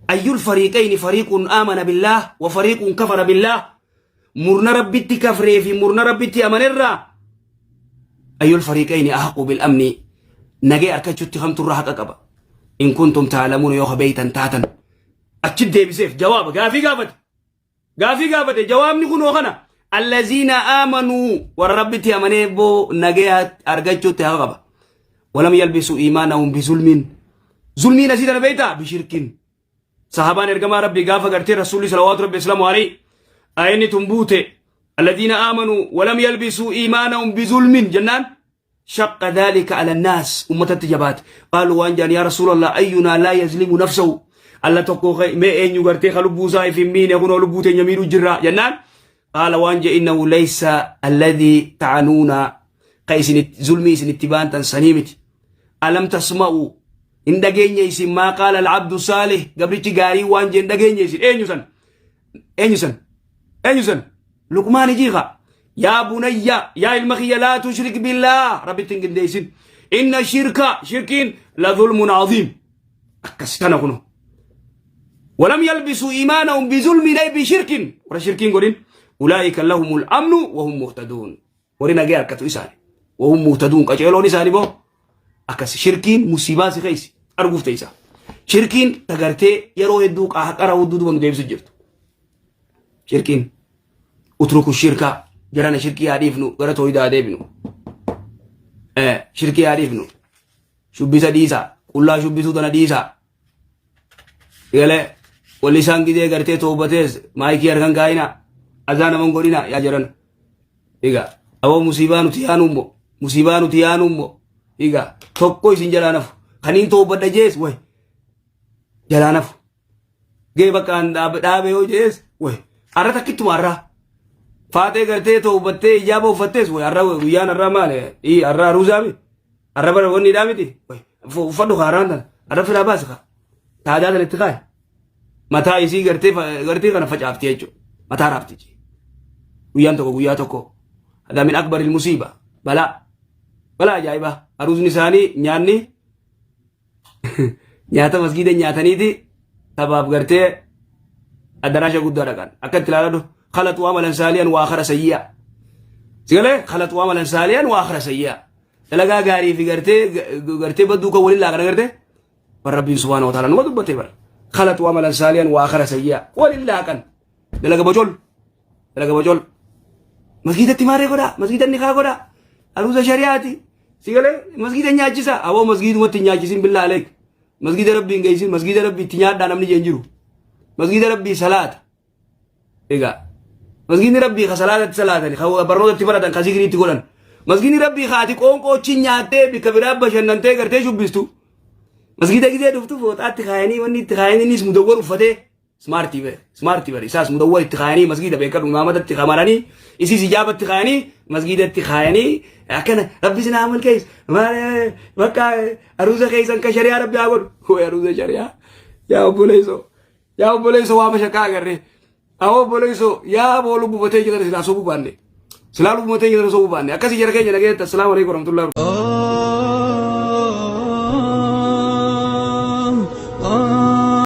Ayyul fariiqayni fariiqun aamana billaah wa fariiqun kafara billaah. Murna rabbitti kafree fi murna rabbitti amanerraa. Ayyul fariiqayni ahaqu bil amni. Nagee arkachutti kamturra haqa qaba. In kuntum taalamuun yoo beeytan taatan. Achi deebiseef jawaaba gaafii gaafate. Gaafii gaafate jawaabni kunoo kana allaziina aamanuu warra rabbitti amanee boo nagaya argachuutti haqa qaba. Walam yalbisu iimaanahum bizulmiin. Zulmiin asii tana beektaa bishirkin. Sahabaan ergamaa rabbii gaafa gartee rasuulli salawaatu rabbi islaamu alayhi ayinni tun buute alladiina aamanuu walam yalbisuu iimaanahum bizulmin jennaan shaqqa dhaalika ala naas ummatatti jabaate qaalu waan jedhan yaa rasuulallah ayyunaa laa yazlimu nafsahu alla tokko mee eenyu gartee ka lubbuu isaa if hin miine kunoo lubbuu teenya miidhuu jirra jennaan qaala waan jedhe innahu laysa alladhii ta'anuuna ka isin zulmii isin itti baantan sanii miti alam tasma'u hin dhageenye isin maa qaala al'abdu saalih gabrichi gaarii waan jedhe hin dhageenye isin eenyu san eenyu san eenyu san luqmaan ijiiqa yaa bunayya yaa ilma kiyya laa tushrik billaah rabbitti hin qindeessin inna shirka shirkiin la zulmun aziim akkas kana kuno ولم يلبسوا إيمانهم بظلم أي بشرك ورا شركين قولين أولئك لهم الأمن وهم مهتدون ورنا جاء كتو إساني وهم مهتدون قجلون إساني بو أكس شركين مصيبة سخيس أرجو تيسا شركين تغرتي يرو يدوك أحقر ودود ونجيب سجرت Shirkiin utruku shirkaa jarana shirkii haa dhiifnu gara tooyidaa haa deebinu. Shirkii haa dhiifnu. Shubbisa dhiisaa. Qullaa shubbisuu tana dhiisaa. Galee walli isaan gizee gartee toobatees maayikii harkan kaayinaa. Azaa naman godhinaa yaa jarana. Egaa Aboo musiibaa nuti yaanu immoo musiibaa nuti yaanu immoo egaa tokko isin jalaa nafu kaniin toobadha jees way jalaa nafu gee bakka an dhaabe dhaabe yoo jees way arra takkituma arraa faaxee gartee toobattee ijaaba uffattees way arra guyyaan arraa maali ii arra aruusaa mi arra bara wanni dhaa miti way uffadhu kaaraan tana arra firaa baasi kaa taadaa tana itti kaaye mataa isii gartee gartee kana facaafti jechuudha mataa raafti guyyaan tokko guyyaa tokko hadaa min akbaril musiiba balaa balaa ajaa'ibaa aruusni isaanii nyaanni nyaata masgiida nyaataniiti tabaaf gartee addaraasha guddaa dhaqan akka itti ilaaladhu khalatu amalan saaliyan waa akhara sayyi'a sigalee khalatu amalan saaliyan waa akhara sayyi'a dalagaa gaarii fi gartee gartee badduu kan waliin laaqan agartee bar rabbiin subhaanahu wa ta'ala numa dubbate bar khalatu amalan saaliyan waa akhara sayyi'a waliin laaqan dalaga bocol dalaga bocol masgiidatti maaree godhaa masgiida nikaa godhaa aruuza shari'aati si galee masgiida nyaachisa aboo masgiidumatti hin nyaachisin billaa aleek masgiida rabbii hin geessin masgiida rabbii itti nyaadhaa namni jeen jiru masgiida rabbii salaata egaa masgiidni rabbii ka salaatatti salaatani ka barnootatti baratan ka zikriitti godhan masgiidni rabbii ka ati qoonqoochi nyaattee bikka biraa bashannantee gartee shubbistu masgiida gizee dhuftu fooxaatti kaayanii wanni itti kaayanii innis mudawwar uffatee Smaartii bare smaartii bare isaas mudawwar itti kaayanii masgiida beekadhu imaamata kamaranii isiis ijaabatti kaayanii masgiidatti kaayanii akkana rabbi isin haa milkeessu maal bakka aruuza keessan ka shari'aa rabbi haa godhu way aruuza shari'aa yaa obboleessoo yaa obboleessoo waa mashaqaa agarree haa obboleessoo yaa boo lubbu batee jiran silaa sobuu baanne silaa lubbu batee jiran sobuu baanne akkasii jara keenya nageetta assalaamu alaikum warahmatullahi.